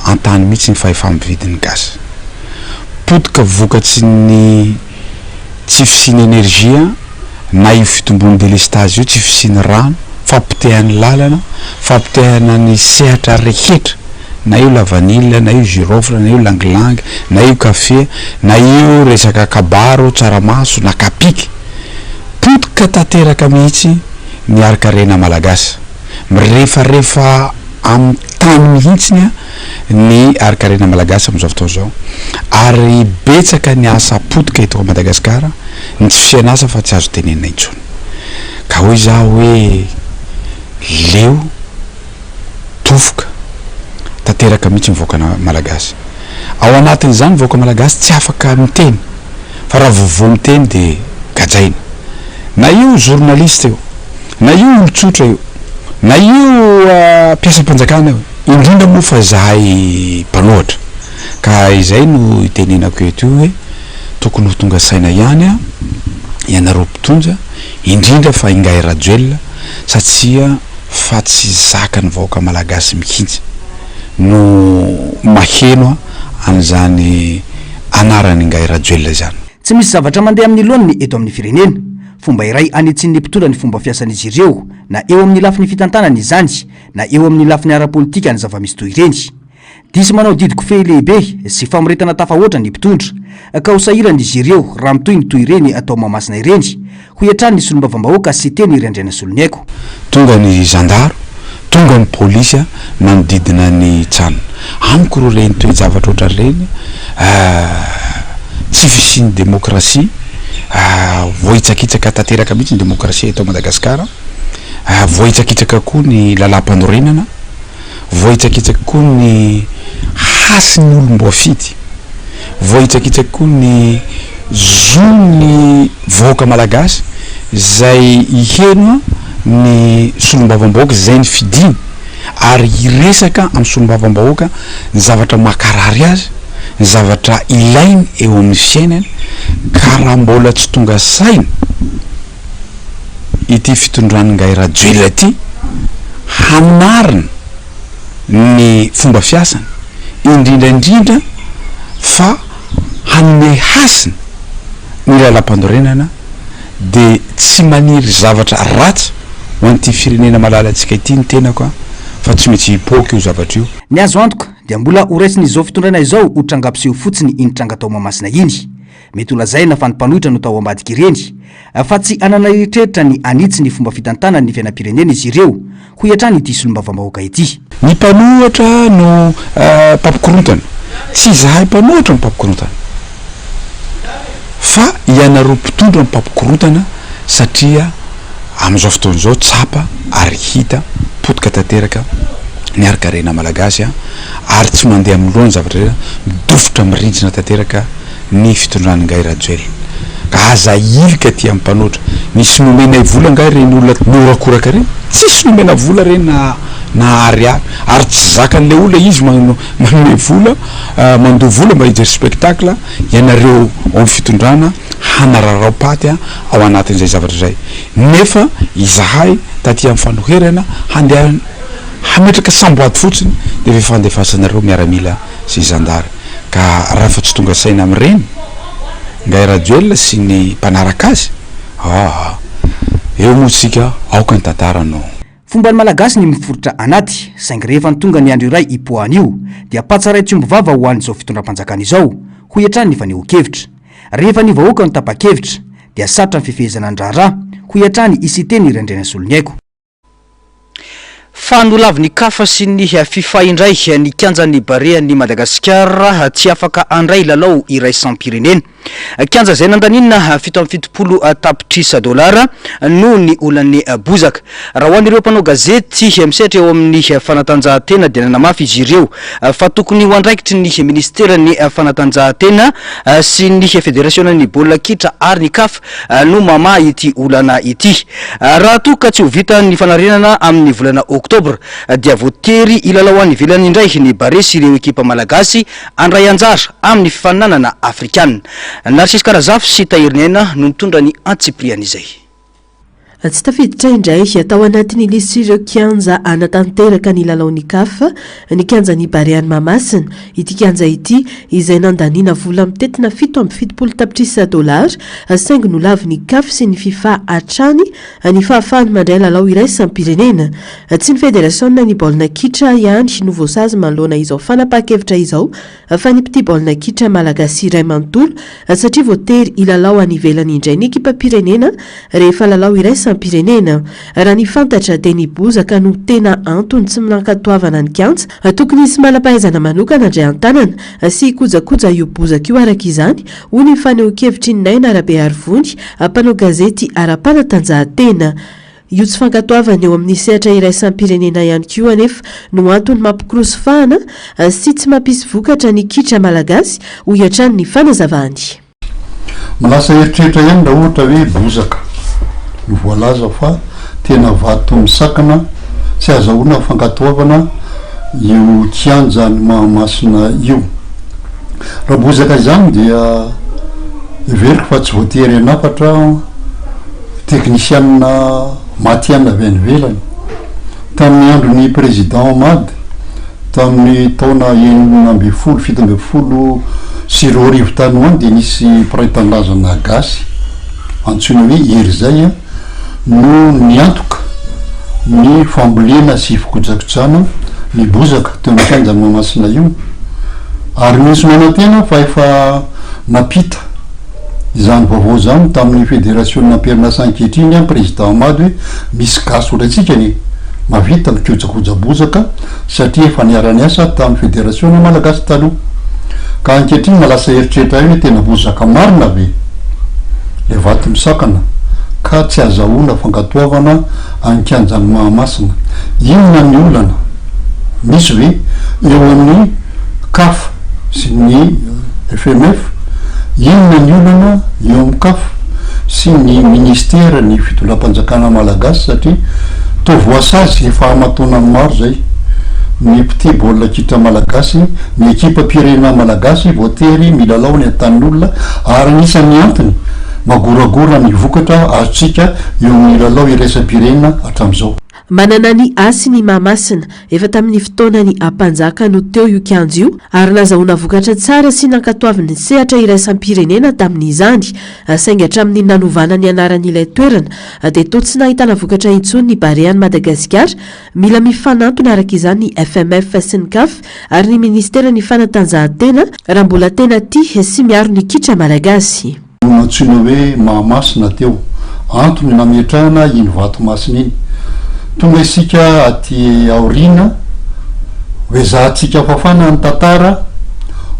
Speaker 9: an-tany mihitsy ny fahefa-mividin'ny gasy. Potika vokatry ny tsy fisian'ny energie na io fitombon'ny delestazy io, tsy fisian'ny rano, fahapotehan'ny lalana, fahapotehana ny sehatra rehetra, na io lavanila, na io girofle, na io langilangy, na io kafe, na io resaka kabaro, tsaramaso, na kapiky. Potika tanteraka mihitsy ny harinkarena malagasy. Mirefarefa amin'ny tany mihitsiny ny harinkarena malagasy amin'izao fotoana izao ary betsaka ny asa potika eto Madagasikara, ny tsy fisian'asa fa tsy azo tenenina intsony. Ka hoy izaho hoe leo, tofoka, tanteraka mihitsy ny vahoaka malagasy. Ao anatin'izany ny vahoaka malagasy tsy afaka miteny fa raha vao voa miteny dia gadraina. Na io journaliste io, na io olon-tsotra io, na io mpiasam-panjakana io, indrindra moa fa izahay mpanohatra. Ka izay no itenenako eto io hoe tokony ho tonga saina ihany ianareo mpitondra, indrindra fa Ingahy Rajoelina satria fa tsy zakan'ny vahoaka malagasy mihitsy no maheno an'izany anaran'Ingahy Rajoelina izany.
Speaker 2: Tsy misy zavatra mandeha amin'ny laoniny eto amin'ny firenena. Fomba iray hanitsian'ny mpitondra ny fomba fiasan'izy ireo na eo amin'ny lafiny fitantanana izany na eo amin'ny lafiny ara-politika ny zava-misy toy ireny. Diso manao didy kofehy lehibe sy famoretana tafahoatra ny mpitondra, ka ho sahirana izy ireo raha mitohy ny toy ireny atao Mahamasina ireny, hoy hatrany ny solombavambahoaka Siteny Randrianasoloniaiko.
Speaker 9: Tonga ny zandaro, tonga ny polisy nanodidina ny can. Amiko ro ireny toe-javatra ohatran'ireny tsy fisian'ny demokrasia, voahitsakitsaka tanteraka mihitsy ny demokrasia eto Madagasikara, voahitsakitsaka koa ny lalàmpanorenana. Voahitsakitsaky koa ny hasin'ny olom-boafidy. Voahitsakitsaky koa ny zon'ny vahoaka malagasy izay hiheno ny solombavambahoaka izay nifidiny ary hiresaka amin'ny solombavambahoaka ny zavatra makarary azy, ny zavatra ilainy eo amin'ny fiainany ka raha mbola tsy tonga saina ity fitondran'ingahy Rajoelina ity hanarina ny fomba fiasany, indrindra indrindra fa hanome hasina ny lalampanorenana dia tsy maniry zavatra ratsy ho an'ity firenena malalantsika ity ny tenako a, fa tsy maintsy hipoaka io zavatra io.
Speaker 2: Ny azo antoka dia mbola horaisin'izao fitondrana izao ho tranga mpiseho fotsiny iny tranga tao Mahamasina iny. Mety ho lazaina fa ny mpanohitra no tao ambadik'ireny, fa tsy hanana eritreritra ny hanitsy ny fomba fitantanany ny fiainam-pirenena izy ireo, hoy hatrany ity solombavambahoaka ity.
Speaker 9: Ny mpanohitra no mpampikorontana. Tsy izahay mpanohitra no mpampikorontana, fa ianareo mpitondra no mpampikorontana satria amin'izao fotoana izao tsapa ary hita potika tanteraka ny harinkarena malagasy ary tsy mandeha amin'ny loha ny zavatra rehetra, midofotra mirintsina tanteraka ny fitondran'ingahy Rajoelina. Ka. Ka aza ahilika aty amin'ny mpanoatra. Nisy nomenay vola angaha ireny olona nihorakoraka ireny? Tsisy nomena vola ireny na na ariary. Ary tsy zakan'ilay olona izy manome vola, mandoa vola mba hijery spectacle, ianareo ao amin'ny fitondrana hanararao-paty ao anatin'izay zavatra izay. Nefa izahay taty amin'ny fanoherana handeha hametraka samboady fotsiny dia efa fandefasanareo miaramila sy zandary. Ka raha tsy tonga saina amin'ireny Ngahy Rajoelina sy ny mpanaraka azy, aa eo moa tsika aoka ny tantara no.
Speaker 1: Fomban'ny Malagasy ny miforitra anaty, saingy rehefa ny tonga ny andro iray hipoahana io, dia patsaray tsy omby vava ho an'izao fitondram-panjakana izao, hoy hatrany ny fanehoan-kevitra. Rehefa ny vahoaka no tapa-kevitra, dia sarotra ny fifehezana ny raharaha, hoy hatrany i Siteny Randrianasoloniaiko.
Speaker 2: Fa nolavin'ny Caf sy ny Fifa indray ny kianjan'ny Barean'i Madagasikara tsy afaka handray lalao iraisam-pirenena. Kianja izay nandaniana 77 tapitrisa dolara noho ny olan'ny bozaka. Raha ho an'ireo mpanao gazety misehatra eo amin'ny fanatanjahantena dia nanamafy izy ireo fa tokony ho andraikitry ny minisiteran'ny fanatanjahantena sy ny federasionan'ny baolina kitra ary ny Caf no mamaha ity olana ity. Raha toa ka tsy ho vita ny fanarenana amin'ny volana oktobra dia voatery hilalao any ivelany indray ny Barea sy ireo ekipa malagasy handray anjara amin'ny fifaninanana afrikana. Narcisse Karazafy sy Tahiriniaina no nitondra ny antsipirian'izay.
Speaker 10: Tsy tafiditra indray tao anatin'ny lisitr'ireo kianja hanatanteraka ny lalaon'ny Caf ny kianjan'i Barea any Mahamasina. Ity kianja ity izay nandaniana vola mitentina 77 tapitrisa dolara saingy nolavin'ny Caf sy ny Fifa hatrany ny fahafahany mandray lalao iraisam-pirenena. Tsy ny federasiona ny baolina kitra ihany no voasazy manoloana izao fanapahan-kevitra izao fa ny mpitia baolina kitra malagasy iray manontolo satria voatery hilalao any ivelany indray ny ekipam-pirenena rehefa lalao iraisam-pirenena. Raha ny fantatra dia ny bozaka no tena antony tsy nankatoavana ny kianja. Tokony hisy manam-pahaizana manokana handray an-tanana sy hikojakoja io bozaka io araka izany, hoy ny fanehoan-kevitry ny Naina Rabearivony, mpanao gazety ara-panatanjahantena. Io tsy fankatoavana eo amin'ny sehatra iraisam-pirenena ihany koa anefa no antony mampikorosy fahana sy tsy mampisy vokatra ny kitra malagasy, hoy hatrany ny fanazavany.
Speaker 11: Lasa eritreritra ihany raha ohatra hoe bozaka no voalaza fa tena vato misakana tsy ahazahoana fankatoavana io kianjan'i Mahamasina io. Raha bozaka izany dia heveriko fa tsy voatery hanafatra teknisianina matihanina avy any ivelany. Tamin'ny andron'ny Président Ahmad, tamin'ny taona 16 2017 tany ho any dia nisy mpiray tanindrazana gasy antsoina hoe Hery izay no niantoka ny fambolena sy fikojakojana ny bozaka teo amin'ny kianjan'i Mahamasina io ary misy manantena fa efa nampita izany vaovao izany tamin'ny federasiona am-perinasa ankehitriny an Président Ahmad hoe misy gasy ohatrantsika anie mahavita mikojakoja bozaka satria efa niara-niasa tamin'ny federasiona malagasy taloha ka ankehitriny mahalasa eritreritra ahy hoe tena bozaka marina ve le vato misakana ka tsy azahoana fankatoavana any kianjan'i Mahamasina inona ny olana misy ve eo amin'ny caf sy ny FMF, inona ny olana eo amin'ny caf sy ny ministera ny fitondram-panjakana malagasy satria toa voasazy efa aman-taonany maro izay ny mpitia baolina kitra malagasy, ny ekipam-pirenena malagasy voatery milalao any an-tanin'olona ary anisan'ny antony magoragora ny vokatra azontsika eo amin'ny lalao iraisam-pirenena hatramin'izao.
Speaker 10: Manana ny hasiny i Mahamasina. Efa tamin'ny fotoanan'ny Ampanjaka no teo io kianja io ary nazahoana vokatra tsara sy nankatoavin'ny sehatra iraisam-pirenena tamin'izany. Saingy hatramin'ny nanovana ny anaran'ilay toerana dia toa tsy nahitana vokatra intsony ny Barean'i Madagasikara. Mila mifanantona araka izany ny FMF sy ny Caf ary ny minisiteran'ny fanatanjahantena raha mbola tena tia sy miaro ny kitra malagasy.
Speaker 11: no nantsoina hoe Mahamasina teo, antony nametrahana iny vato masina iny. Tonga isika aty aoriana, hoezahantsika fafana ny tantara,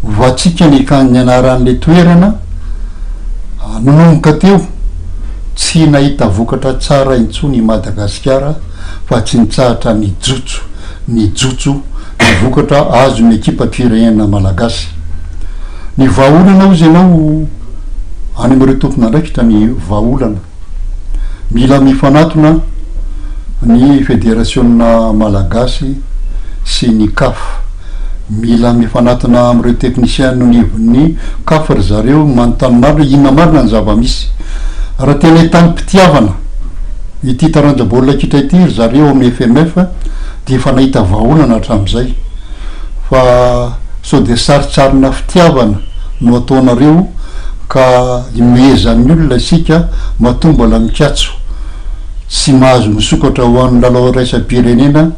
Speaker 11: ovatsika ny ny anaran'ilay toerana, nanomboka teo tsy nahita vokatra tsara intsony i Madagasikara fa tsy nitsahatra nijotso, nijotso ny vokatra azon'ny ekipam-pirenena malagasy. Ny vahaolana hozy ianao. Any amin'ireo tompon'andraikitra ny vahaolana. Mila mifanatona ny federasiona malagasy sy ny Caf. Mila mifanatona amin'ireo teknisianina anivon'ny Caf ry zareo manontany marina hoe inona marina ny zava-misy. Raha tena entanim-pitiavana ity taranja baolina kitra ity ry zareo ao amin'ny FMF dia efa nahita vahaolana hatramin'izay. Fa sao dia sarintsarina fitiavana no ataonareo ka imehezan'ny olona isika matoa mbola mikatso tsy mahazo misokatra ho an'ny lalao iraisam-pirenena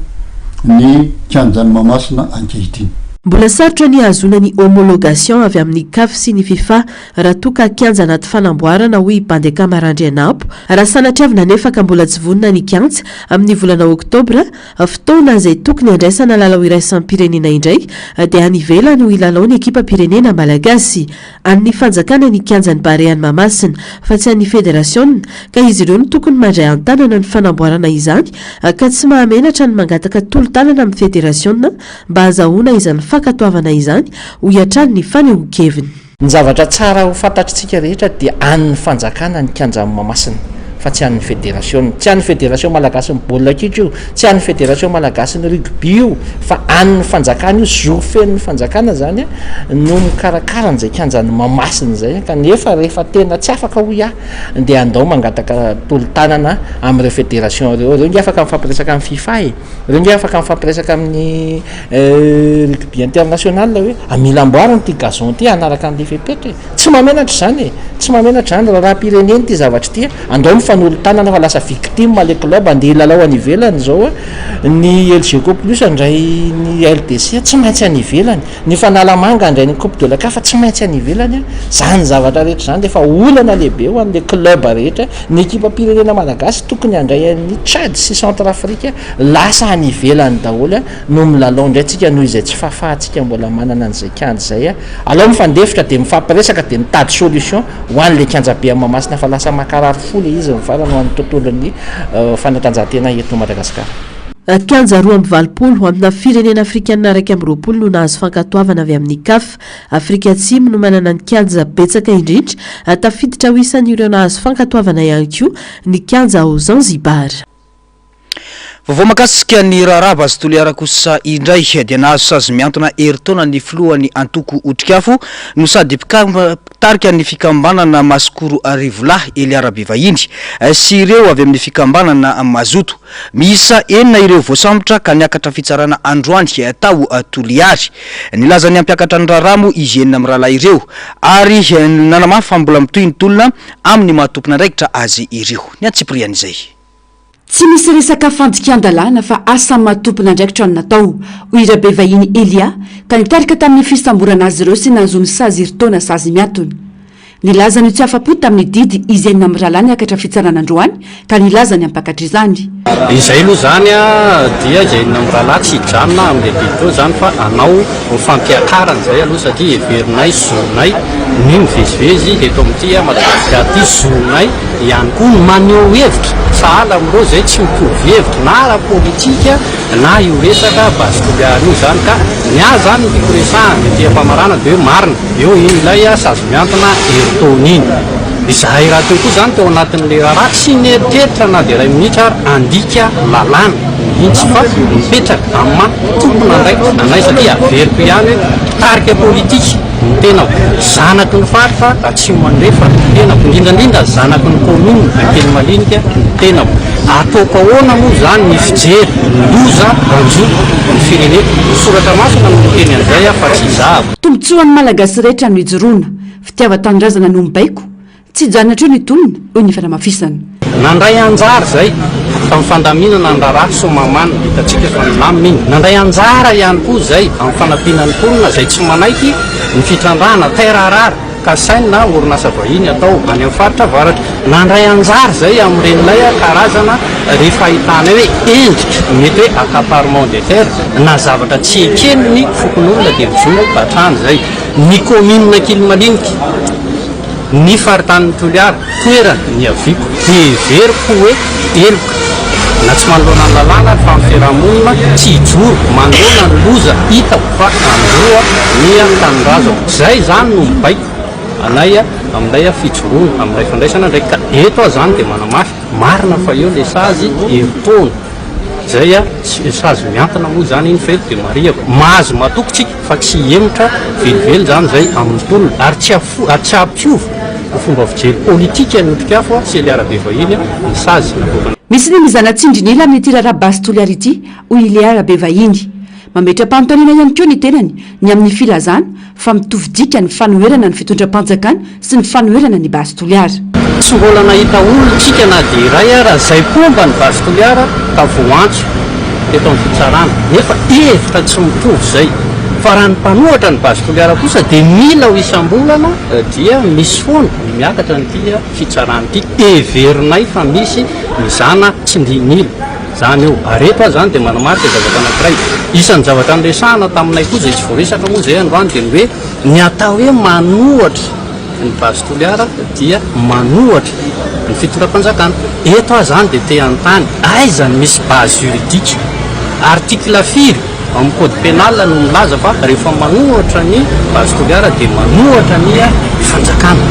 Speaker 11: ny kianjan'i Mahamasina ankehitriny.
Speaker 10: Mbola sarotra ny hahazoana ny homologation avy amin'ny Caf sy ny Fifa raha toa ka kianja anaty fanamboarana hoy i Bandekama Randrianampo. Raha sanatriavina anefa ka mbola tsy vonona ny kianja amin'ny volana oktobra, Fotoana izay tokony handraisana lalao iraisam-pirenena indray dia any ivelany no hilalao ny ekipam-pirenena malagasy. An'ny fanjakana ny kianjan'ny Barea any Mahamasina fa tsy an'ny federasiona ka izy ireo no tokony mandray an-tanana ny fanamboarana izany ka tsy mahamenatra ny mangataka tolo-tanana amin'ny federasiona mba hazahoana izany fankatoavana izany, hoy hatrany ny fanehoan-keviny.
Speaker 12: Ny zavatra tsara ho fantatritsika rehetra dia an'ny fanjakana ny kianjan'i Mahamasina fa tsy an'ny federasiona. Tsy an'ny federation malagasin'ny baolina kitra io, tsy an'ny federation malagasin'ny rugby io fa an'ny fanjakana io, zo fenon'ny fanjakana izany no mikarakara an'izay kianjan'i Mahamasina izay kanefa rehefa tena tsy afaka hoy aho dia andao mangataka tolo-tanana amin'ireo federation ireo, ireo nge afaka mifampiresaka amin'ny fifa e! Ireo nge afaka mifampiresaka amin'ny Rugby international hoe mila amboarina ity gazon ity hanaraka an'ilay fepetra e! Tsy mahamenatra izany e! Tsy mahamenatra izany, raharaham-pirenena ity zavatra ity, andao mifanolo-tanana fa lasa victime ilay club, andeha hilalao any ivelany izao ny Elgeco plus handray ny LDC tsy maintsy any ivelany, ny Fanalamanga handray ny coupe de la caf tsy maintsy any ivelany, izany zavatra rehetra izany dia efa olana lehibe ho an'ilay club rehetra, ny ekipam-pirenena malagasy tokony handray an'i Tchad sy Centrafrique lasa any ivelany daholo. no milalao indray tsika noho izay tsy fahafahantsika mbola manana an'izay kianja izay a! Alao mifandefitra dia mifampiresaka dia mitady solution ho an'ilay kianjabe any Mahamasina fa lasa mankarary fo ilay izy ny farany ho an'ny tontolon'ny fanatanjahantena eto Madagasikara.
Speaker 10: Kianja 82 amina firenena afrikanina 21 no nahazo fankatoavana avy amin'ny Caf. Afrika Atsimo no manana ny kianja betsaka indrindra, tafiditra ho isan'ireo nahazo fankatoavana ihany koa ny kianja ao Zanzibar.
Speaker 2: Vaovao mahakasika ny raharaha Base Toliara kosa indray dia nahazo sazy mihantona herintaona ny filohan'ny antoko Otrikafo no sady mpitarika ny fikambanana Masikoro Arivolahy Elia Rabevahiny sy ireo avy amin'ny fikambanana Mazoto. Miisa enina ireo voasambotra ka niakatra fitsarana androany tao Toliary. Nilaza ny hampiakatra ny raharaha moa izy enina mirahalahy ireo ary nanamafy fa mbola mitohy ny tolona amin'ny maha tompon'andraikitra azy ireo. Ny antsipirian'izay.
Speaker 3: Tsy misy resaka fandikan-dalàna fa asa maha tompon'andraikitra no natao, hoy Rabevahiny Elia, ka nitarika tamin'ny fisamborana azy ireo sy nahazoany sazy herintaona sazy miantona. Nilaza ny ho tsy afa-po tamin'ny didy izy enina mirahalahy niakatra fitsarana androany ka nilaza ny hampakatra izany.
Speaker 13: Izay aloha izany dia izay enina mirahalahy tsy hijanona amin'ilay didy teo izany fa hanao fampiakarana izay aloha satria heverinay zonay ny mivezivezy eto amin'ity Madagasikara ity, zonay ihany koa ny maneho hevitra sahala amin'ireo izay tsy mitovy hevitra na ara-politika na io resaka Base Toliara io izany ka ny ahy izany ny tiako resahana ety am-pamarana dia hoe marina eo iny ilay sazy mihantona herintaona iny. Izahay rahateo koa izany tao anatin'ilay raharaha tsy nieritreritra na dia iray minitra ary handika lalàna mihitsy fa mipetraka amin'ny maha tompon'andraikitra anay satria averiko ihany hoe mpitarika politika Ny tenako, zanaky ny faritra Atsimo Andrefana ny tenako, indrindra indrindra zanaky ny commune Ankelimaliniky ny tenako. Ataoko ahoana moa izany ny fijery ny loza hanjo ny fireneko? Ny soratra masina no miteny an'izay fa tsy izaho.
Speaker 3: Tombontsoan'ny Malagasy rehetra no ijoroana. Fitiavan-tanindrazana no mibaiko. Tsy hijanona hatreo ny tolona, hoy ny fanamafisana.
Speaker 13: Nandray anjara izay tamin'ny fandaminana ny raharaha Soamahamanina, hitantsika fa nilamina iny. Nandray anjara ihany koa izay amin'ny fanampiana ny mponina izay tsy manaiky ny fitrandrahana terre rare kasaina orinasa vahiny atao any amin'ny faritra avaratra. Nandray anjara izay amin'iren'ilay karazana rehefa ahitanay hoe endrika mety hoe accaparement des terres na zavatra tsy eken'ny fokonolona dia mijoro hatrany izay. Ny kaominina Ankilimaliniky. Ny faritanin'i Toliara, toerana niaviako, dia heveriko hoe heloka, na tsy manoloana ny lalàna ary fa amin'ny fiaraha-monina, tsy hijoro manoloana ny loza hitako fa hanjo ny tanindrazako. Izay izany no mibaiko anay amin'ilay fijoroana, amin'ilay fandraisana andraikitra. Ka eto aho izany dia manamafy, marina fa eo ilay sazy herintaona, izay sazy mihantona moa izany iny fa eto dia marihako, mahazo matoky tsika fa tsy hihemotra velively izany izay amin'ny tolona ary tsy ary tsy hampiova ny fomba fijery politika ny Otrikafo sy Elia Rabevahiny ny sazy navoakan'ny.
Speaker 3: Misy ny mizana tsindrin'ila amin'ity raharaha Base Toliara ity, hoy i Léa Rabevahiny. Mametra-panontaniana ihany koa ny tenany ny amin'ny filazana fa mitovy dika ny fanoherana ny fitondram-panjakana sy ny fanoherana ny Base Toliara.
Speaker 13: Tsy mbola nahita olona tsika na dia iray ara izay mpomba ny Base Toliara ka voantso teto amin'ny fitsarana. Nefa hevitra tsy mitovy izay. Fa raha ny mpanohatra ny Base Toliara kosa dia mila ho isam-bolana dia misy foana ny miakatra an'ity fitsarana ity. Heverinay fa misy mizana tsindrin'ila. Zany eo. Ary eto aho zany dia manamarika zavatra anankiray. Isan'ny zavatra niresahana taminay koa izay tsy voaresaka moa izay androany dia ny hoe ny atao hoe manohatra ny Base Toliara dia manohatra ny fitondram-panjakana. Eto aho zany dia te hanontany, aiza no misy base juridique? Article firy ao amin'ny code pénal no milaza fa rehefa manohatra ny Base Toliara dia manohatra ny fanjakana?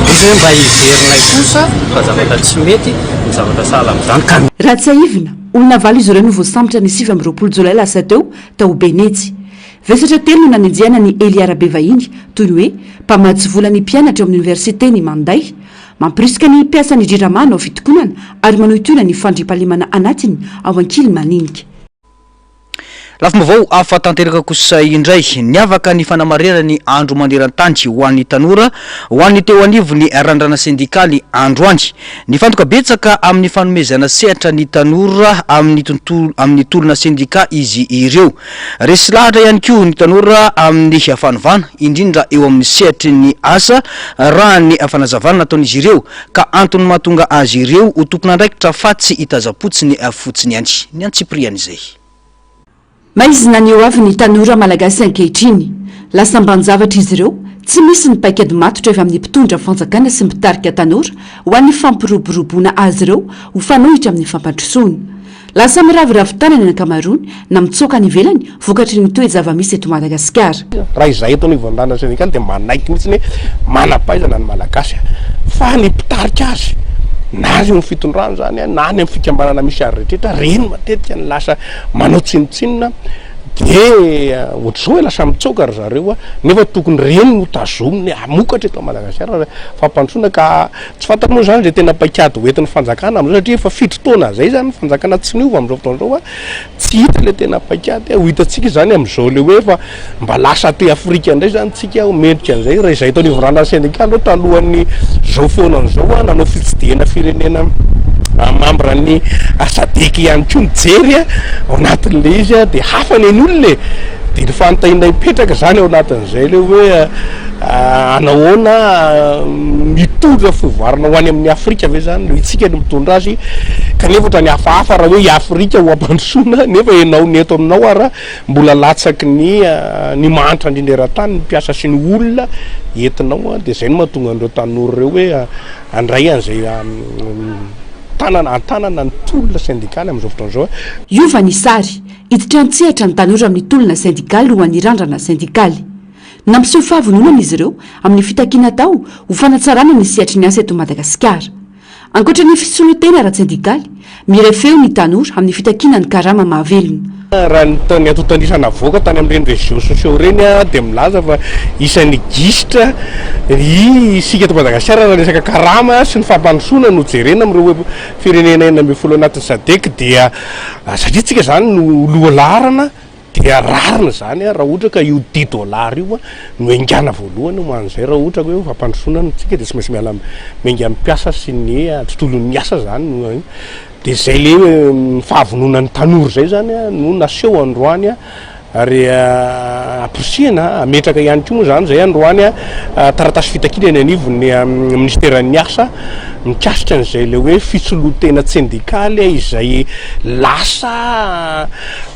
Speaker 13: Eto hoe mba heverinay kosa fa zavatra tsy mety ny zavatra sahala amin'izany ka.
Speaker 3: Raha tsiahivina, olona valo izy ireo no voasambotra ny 29 jolay lasa teo tao Benetsy. Vesatra telo no nanenjehana an'i Elia Rabevahiny, toy ny hoe mpamatsy vola ny mpianatra eo amin'ny oniversiten'i Manday, mampirisika ny mpiasan'ny Jirama hanao fitokonana ary manohitohina ny fandriampahalemana anatiny ao Ankilimaninka.
Speaker 2: Lafim-baovao hafa tanteraka kosa indray, niavaka ny fanamarihana ny andro maneran-tany ho an'ny tanora ho an'ny teo anivon'ny randrana sendikaly androany. Nifantoka betsaka amin'ny fanomezana sehatra ny tanora amin'ny tontolo amin'ny tolona sendika izy ireo. Resy lahatra ihany koa ny tanora amin'ny fanovana, indrindra eo amin'ny sehatry ny asa, raha ny fanazavana nataon'izy ireo, ka antony mahatonga azy ireo ho tompon'andraikitra fa tsy hitazam-potsiny fotsiny ihany. Ny antsipirian'izay.
Speaker 3: Maizina ny ho avin'ny tanora malagasy ankehitriny. Lasa ambanin-javatra izy ireo, tsy misy ny paikady matotra avy amin'ny mpitondra fanjakana sy mpitarika tanora ho an'ny fampiroboroboana azy ireo ho fanohitra amin'ny fampandrosoana. Lasa miraviravy tanana ny ankamaroany na mitsoaka any ivelany vokatry ny toe-javamisy eto Madagasikara.
Speaker 6: Raha izahay eto anivon'ny Randana Syndicale dia manaiky mihitsy ny hoe manam-pahaizana ny Malagasy fa ny mpitarika azy na eo amin'ny fitondrana izany na any amin'ny fikambanana misy azy rehetra ireny matetika no lasa manao tsinontsinona dia ohatr'izao hoe lasa mitsoaka ry zareo nefa tokony ireny no tazomina hamokatra eto Madagasikara fampandrosoana ka Tsy fantatra moa izany izay tena paikady ho entin'ny fanjakana amin'izao satria efa fito taona izay izany ny fanjakana tsy niova amin'izao fotoana izao fa tsy hita ilay tena paikady. Ho hitantsika izany amin'izao ilay hoe efa mba lasa aty Afrika indray izany tsika ho mendrika an'izay. Raha izahay eto anivon'ny Randran'ny sendika aloha talohan'ny izao fotoana izao nanao fitsidihana firenena membre ny SADC ihany koa nijery ao anatin'ilay izy dia hafa ny an'ny olona e. Dia ny fanontaniana hipetraka izany ao anatin'izay ilay hoe Anahoana mitondra fivoarana ho any amin'ny Afrika ve zany no itsika no mitondra azy kanefa ohatrany hafahafa raha hoe i Afrika ho ampandrosoana nefa ianao ny eto aminao ara mbola latsaky ny ny mahantra indrindra eran-tany ny mpiasa sy ny olona entinao dia zay no mahatonga an'ireo tanora ireo hoe handray an'izay tanana an-tanana ny tolona sendikaly amin'izao fotoana izao.
Speaker 3: Hiova ny sary, hiditra an-tsehatra ny tanora amin'ny tolona sendikaly ho an'ny randrana sendikaly. Nampiseho fahavononana izy ireo amin'ny fitakiana atao ho fanatsarana ny sehatry ny asa eto Madagasikara. Ankoatra ny fisoloan-tena ara-tsendikaly, miray feo ny tanora amin'ny fitakiana ny karama mahavelona.
Speaker 6: Raha ny antontan'isa navoaka tany amin'ireny réseaux sociaux ireny dia milaza fa isan'ny gisitra isika eto Madagasikara raha resaka karama sy ny fampandrosoana no jerena amin'ireo firenena 16 anatin'ny Sadec dia satria tsika izany no lohalaharana Dia rariny izany raha ohatra ka io dix dollars io no haingana voalohany ho an'izay raha ohatra ka hoe fampandrosoana no tsika dia tsy maintsy miala miainga amin'ny mpiasa sy ny tontolon'ny asa izany no dia izay le fahavononan'ny tanora izay izany no naseho androany ary amporisihana hametraka ihany koa moa izany izay androany taratasy fitakiana eny anivon'ny minisiteran'ny asa mikasika an'izay le hoe fisoloan-tena tsendikaly izay lasa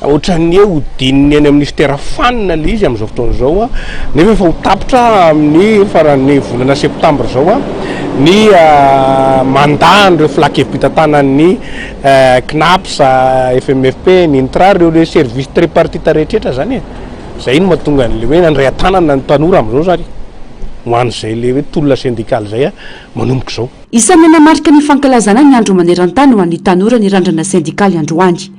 Speaker 6: Ohatran'ny hoe hodinin'ny any amin'ny minisitera fanina ilay izy amin'izao fotoana izao, nefa efa ho tapitra amin'ny faran'ny volana septambra izao ny mandat an'ireo filan-kevi-pitantanan'ny Cnaps, FMFP, ny INTRA, ireo ilay service tripartite rehetra rehetra izany e. Izay no mahatonga an'ilay hoe nandray an-tanana ny tanora amin'izao izany. ho an'izay le hoe tolona sendikaly izay manomboka izao.
Speaker 3: Isan'ny nanamarika ny fankalazana ny andro maneran-tany ho an'ny tanora ny randrana sendikaly androany.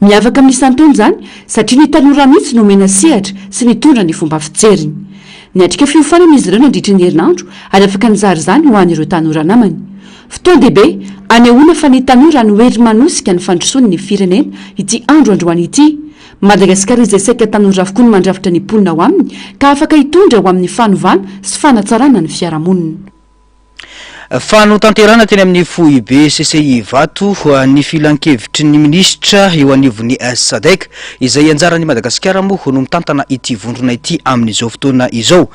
Speaker 3: Miavaka amin'ny isan-taona izany satria ny tanora mihitsy no omena sehatra sy nitondra ny fomba fijeriny. Niatrika fiofanana izy ireo nandritry ny herinandro ary afaka nizara izany ho an'ireo tanora namany. Fotoan-dehibe anehoana fa ny tanora no hery manosika ny fandrosoan'ny firenena ity andro androany ity. Madagasikara izay saika tanora avokoa no mandrafitra ny mponina ao aminy ka afaka hitondra ho amin'ny fanovana sy fanatsarana ny fiarahamonina.
Speaker 2: Fa notanterahina teny amin'ny foibe CCI Ivato ny filankevitry ny minisitra eo anivon'ny Sadec, izay anjaran'i Madagasikara moa no mitantana ity vondrona ity amin'izao fotoana izao.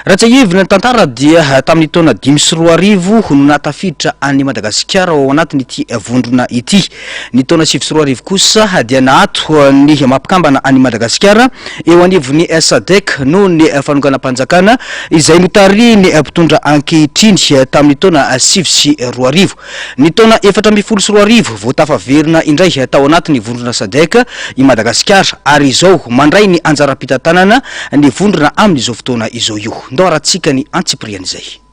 Speaker 2: Raha tsiahivina ny tantara dia tamin'ny taona 2005 no nahatafiditra an'i Madagasikara ao anatin'ity vondrona ity. Ny taona 2009 kosa dia naato ny mampikambana an'i Madagasikara eo anivon'ny Sadec noho ny fanonganam-panjakana izay notarihin'ny mpitondra ankehitriny tamin'ny taona 2009. Ny taona 2014 vao tafaverina indray tao anatin'ny vondrona Sadec i Madagasikara ary izao mandray ny anjaram-pitantanana ny vondrona amin'izao fotoana izao io. Ndao haratsika ny antsipirian'izay.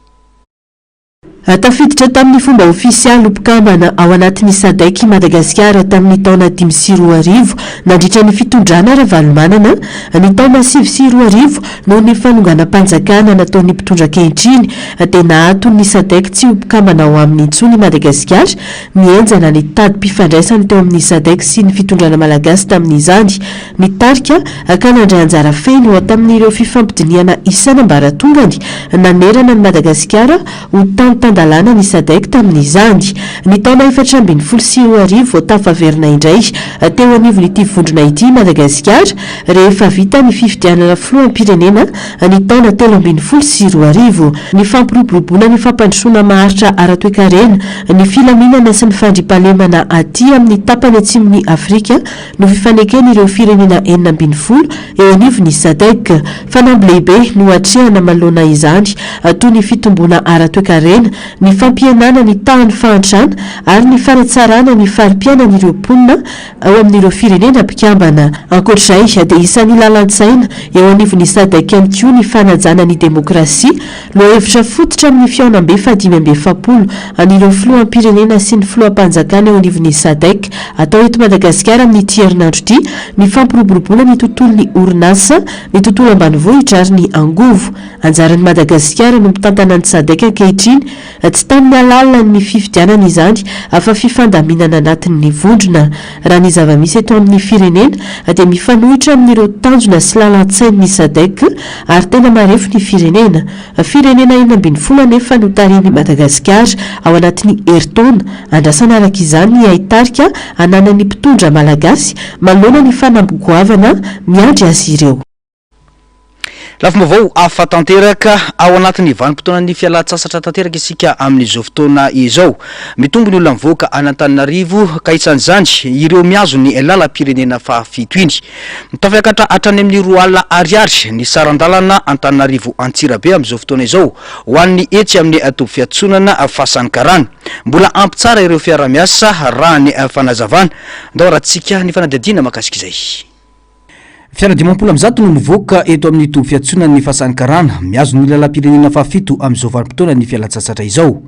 Speaker 10: Tafiditra tamin'ny fomba ofisialy ho mpikambana ao anatin'ny Sadec i Madagasikara tamin'ny taona 2005 nandritra ny fitondrana Ravalomanana ny taona 2009 noho ny fanonganam-panjakana nataon'ny mpitondra ankehitriny dia naato ny Sadec tsy ho mpikambana ao aminy intsony i Madagasikara Nihenjana ny tadim-pifandraisany teo amin'ny Sadec sy ny fitondrana malagasy tamin'izany. Nitarika ka nandray anjara feno tamin'ireo fifampidinihana isan'ambaratongany nanerana an'i Madagasikara ho tany tan-dalàna ny Sadec tamin'izany. Ny taona 2014 vao tafaverina indray teo anivon'ity vondrona ity i Madagasikara rehefa vita ny fifidianana filoham-pirenena ny taona 2013. Ny fampiroboroboana ny fampandrosoana maharitra ara-toekarena, ny filaminana sy ny fandriampahalemana aty amin'ny tapany atsimon'i Afrika no fifaneken'ireo firenena 16 eo anivon'ny Sadec. Fanamby lehibe no atrehana manoloana izany toy ny fitomboana ara-toekarena, ny fampihenana ny tahan'ny fahantrana ary ny fanatsarana ny fari-piainan'ireo mponina ao amin'ireo firenena mpikambana. Ankoatra izay dia isan'ny lalan-tsaina eo anivon'ny Sadec ihany koa ny fanajana ny demokrasia, lohahevitra fototra amin'ny fihaonambe faha-45 an'ireo filoham-pirenena sy ny filoham-panjakana eo anivon'ny Sadec atao eto Madagasikara amin'ity herinandro ity ny fampiroboroboana ny tontolon'ny orinasa, ny tontolo ambanivohitra ary ny angovo. Anjaran'i Madagasikara no mitantana ny Sadec ankehitriny Tsy tamin'ny alalan'ny fifidianana izany fa fifandaminana anatin'ny vondrona. Raha ny zava-misy eto amin'ny firenena dia mifanohitra amin'ireo tanjona sy lalan-tsain'ny Sadec ary tena marefo ny firenena. Firenena 16 anefa no tarihin'i Madagasikara ao anatin'ny herintaona. Andrasana araka izany ny haitarika ananan'ny mpitondra malagasy manoloana ny fanamby goavana miandry azy ireo.
Speaker 2: Lafim-baovao hafa tanteraka ao anatin'ny vanim-potoanan'ny fialan-tsasatra tanteraka isika amin'izao fotoana izao. Mitombo ny olona mivoaka any Antananarivo ka isan'izany ireo mihazo ny lalam-pirenena fahafito iny. Tafiakatra hatrany amin'ny 20 alina ariary ny saran-dalana Antananarivo Antsirabe amin'izao fotoana izao ho an'ny etsy amin'ny toby fiantsonana Fasan'ny Karana. Mbola ampy tsara ireo fiara miasa raha ny fanazavana. Ndao arahantsika ny fanadihadiana mahakasika izay.
Speaker 1: Fiara 150 no mivoaka eto amin'ny toby fiantsonan'ny Fasan'ny Karana, mihazo ny lalam-pirenena fahafito amin'izao vanim-potoanan'ny fialan-tsasatra izao.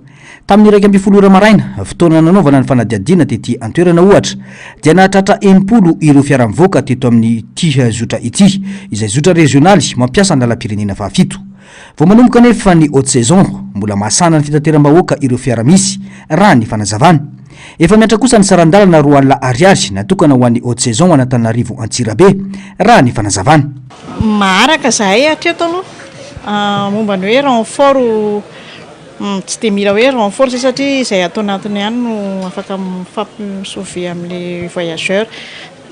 Speaker 1: Tamin'ny 11 ora maraina, fotoana nanaovana ny fanadihadiana tety an-toerana ohatra, dia nahatratra 60 ireo fiara mivoaka teto amin'ity zotra ity, izay zotra rezionaly mampiasa ny lalam-pirenena fahafito. Vao manomboka anefa ny haute saison, mbola mahasahana ny fitateram-bahoaka ireo fiara misy, raha ny fanazavana. Efa miantra kosa ny saran-dalana 20 ariary natokana ho an'ny haute saison an'Antananarivo Antsirabe, raha ny fanazavana.
Speaker 14: Maharaka izahay hatreto aloha momba ny hoe renfort, tsy dia mila hoe renfort izay satria izay ato anatiny ihany no afaka mifampi-sauver amin'ilay voyageur.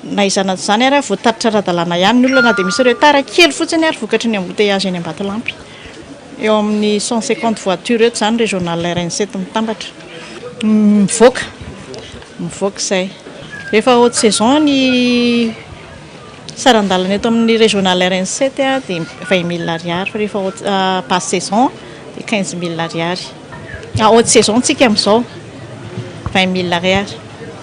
Speaker 14: Na izany na tsy izany ary voatatitra ara-dalàna ihany ny olona na dia misy retard kely fotsiny ary vokatry ny embouteillage eny Ambatolampy. Eo amin'ny 150 voitures eto izany régional RN 7 mitambatra. Mivoaka, mivoaka izay. Rehefa haute saison ny saran-dalana eto amin'ny régional RN 7 dia vingt mille ariary fa rehefa haute basse saison dia quinze mille ariary. Haute saison tsika amin'izao, vingt mille ariary.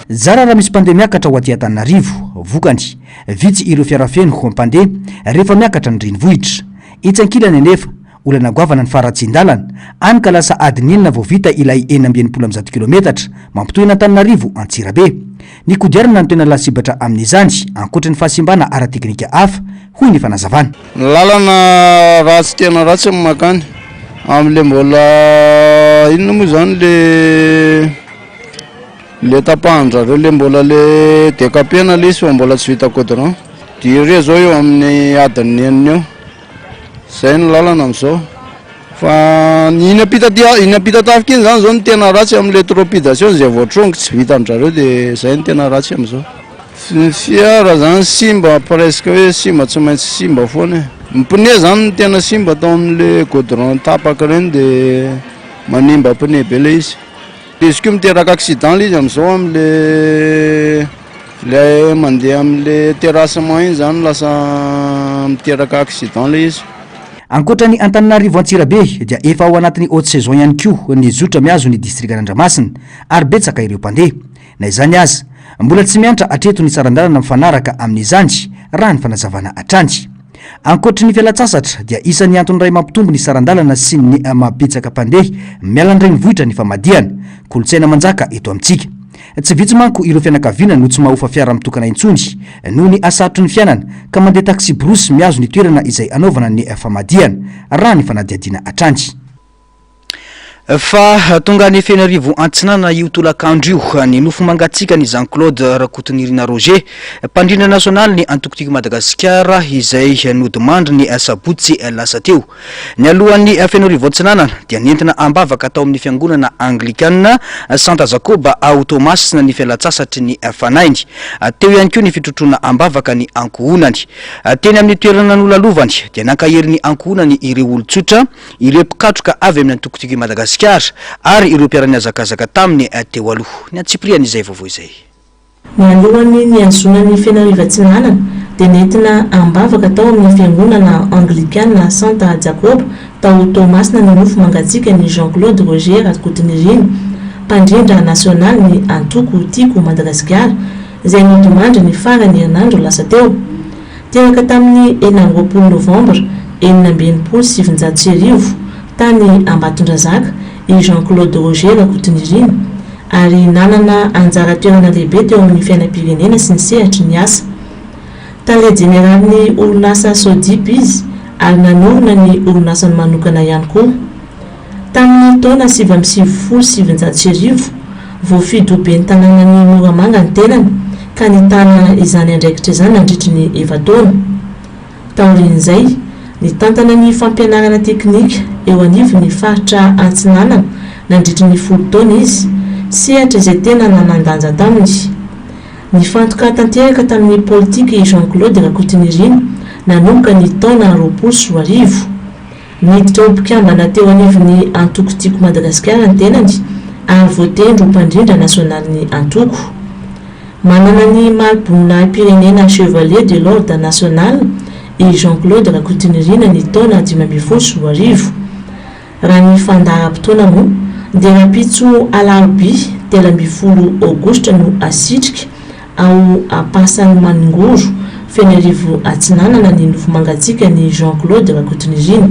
Speaker 1: Zara raha misy mpandeha miakatra ho aty Antananarivo. Vokany, vitsy ireo fiara feno mpandeha rehefa miakatra ny renivohitra. Etsy ankilany anefa, Olana goavana ny faharatsian-dalana, any ka lasa adiny enina vao vita ilay 166 kilometatra mampitohy an'Antananarivo Antsirabe. Ny kodiarana no tena lasibatra amin'izany, ankoatra ny fahasimbana ara-teknika hafa, hoy ny fanazavana.
Speaker 15: Ny lalana ratsy tena ratsy ny mankany amin'le mbola inona moa zany le le tapahan-drareo le mbola le decapena le izy fa mbola tsy vita goudron. Durée zao eo amin'ny adiny enina eo. Zay ny lalana amizao. Fa ny iny ampita aty iny Ampitatafika iny zany zao no tena ratsy amle tropidation zay vao trongy tsy vitan-drareo de zay no tena ratsy amizao. Ny fiara zany simba presque hoe simba tsy maintsy simba foana e. Ny pneu zany no tena simba tao amle goudron tapaka reny de manimba pneu be le izy. Izy koa miteraka accident le izy amizao amle le mandeha amle terrassement iny zany lasa miteraka accident le izy.
Speaker 1: Ankoatra ny Antananarivo Antsirabe dia efa ao anatin'ny haute saison ihany koa ny zotra mihazo ny distrikan'Andramasina ary betsaka ireo mpandeha. Na izany aza, mbola tsy miantra hatreto ny saran-dalana mifanaraka amin'izany raha ny fanazavana hatrany. Ankoatry ny fialantsasatra dia isan'ny antony iray mampitombo ny saran-dalana sy ny maha-betsaka mpandeha miala ny renivohitra ny famadihana. Kolontsaina manjaka eto amintsika. Tsy vitsy manko ireo fianakaviana no tsy mahofa fiara mitokana intsony noho ny hasarotry ny fiainana ka mandeha taksiborosy mihazo ny toerana izay hanaovana ny famadihana, raha ny fanadihadiana hatrany.
Speaker 2: Fa tonga any Fenoarivo Antsinanana io tolakandro io ny nofo mangatsiakan'i Jean Claude Rakotonirina Roger, mpandrindra nasionaly ny antoko Tiako Madagasikara izay nodimandry ny sabotsy lasa teo. Nialohan'ny Fenoarivo Atsinanana dia nentina am-bavaka tao amin'ny fiangonana Anglikana Santa Jakoba ao Toamasina ny fialantsasatry ny fanahiny. Teo ihany koa ny fitrotroana am-bavaka ny ankohonany. Teny amin'ny toerana nolalovany dia nankahery ny ankohonany ireo olon-tsotra, ireo mpikatroka avy amin'ny antoko Tiako i Madagasikara ary ireo mpiara-nihazakazaka taminy teo aloha. Ny antsipirian'izay vaovao izay.
Speaker 16: Mialohan'ny nihazonany Fenoarivo Atsinanana dia nentina am-bavaka tao amin'ny fiangonana Anglikana Santa Jakoba tao Toamasina ny nofo mangatsiakan'i Jean Claude Roger Rakotonirina, mpandrindra nasionalin'ny antoko Tiako Madagasikara, izay nodimandry ny faran'ny herinandro lasa teo. Teraka tamin'ny 26 novambra 1966 tany Ambatondrazaka i Jean Claude Roger Rakotonirina ary nanana anjara toerana lehibe teo amin'ny fiainam-pirenena sy ny sehatry ny asa. Tale jeneralin'ny orinasa Sodip izy ary nanorina ny orinasany manokana ihany koa. Tamin'ny taona 1999, voafidy ho ben'ny tanànan'i Moramanga ny tenany ka nitana izany andraikitra izany nandritry ny efa-taona. Taorian'izay, nitantana ny fampianarana teknika eo anivon'ny faritra Antsinanana nandritry ny folo taona izy, sehatra izay tena nanan-danja taminy. Nifantoka tanteraka tamin'ny politika i Jean Claude Rakotonirina nanomboka ny taona 2020. Niditra ho mpikambana teo anivon'ny antoko Tiako Madagasikara ny tenany ary voatendry ho mpandrindra nasionalin'ny antoko. Manana ny mari-boninahi-pirenena Chevalier de l'Ordre National i Jean Claude Rakotonirina ny taona 2015. Raha ny fandaharam-potoana moa dia rahampitso alarobia 13 aogositra no hasitrika ao Ampasan'i Maningoro, Fenoarivo Atsinanana ny nofo mangatsiakan'i Jean Claude Rakotonirina.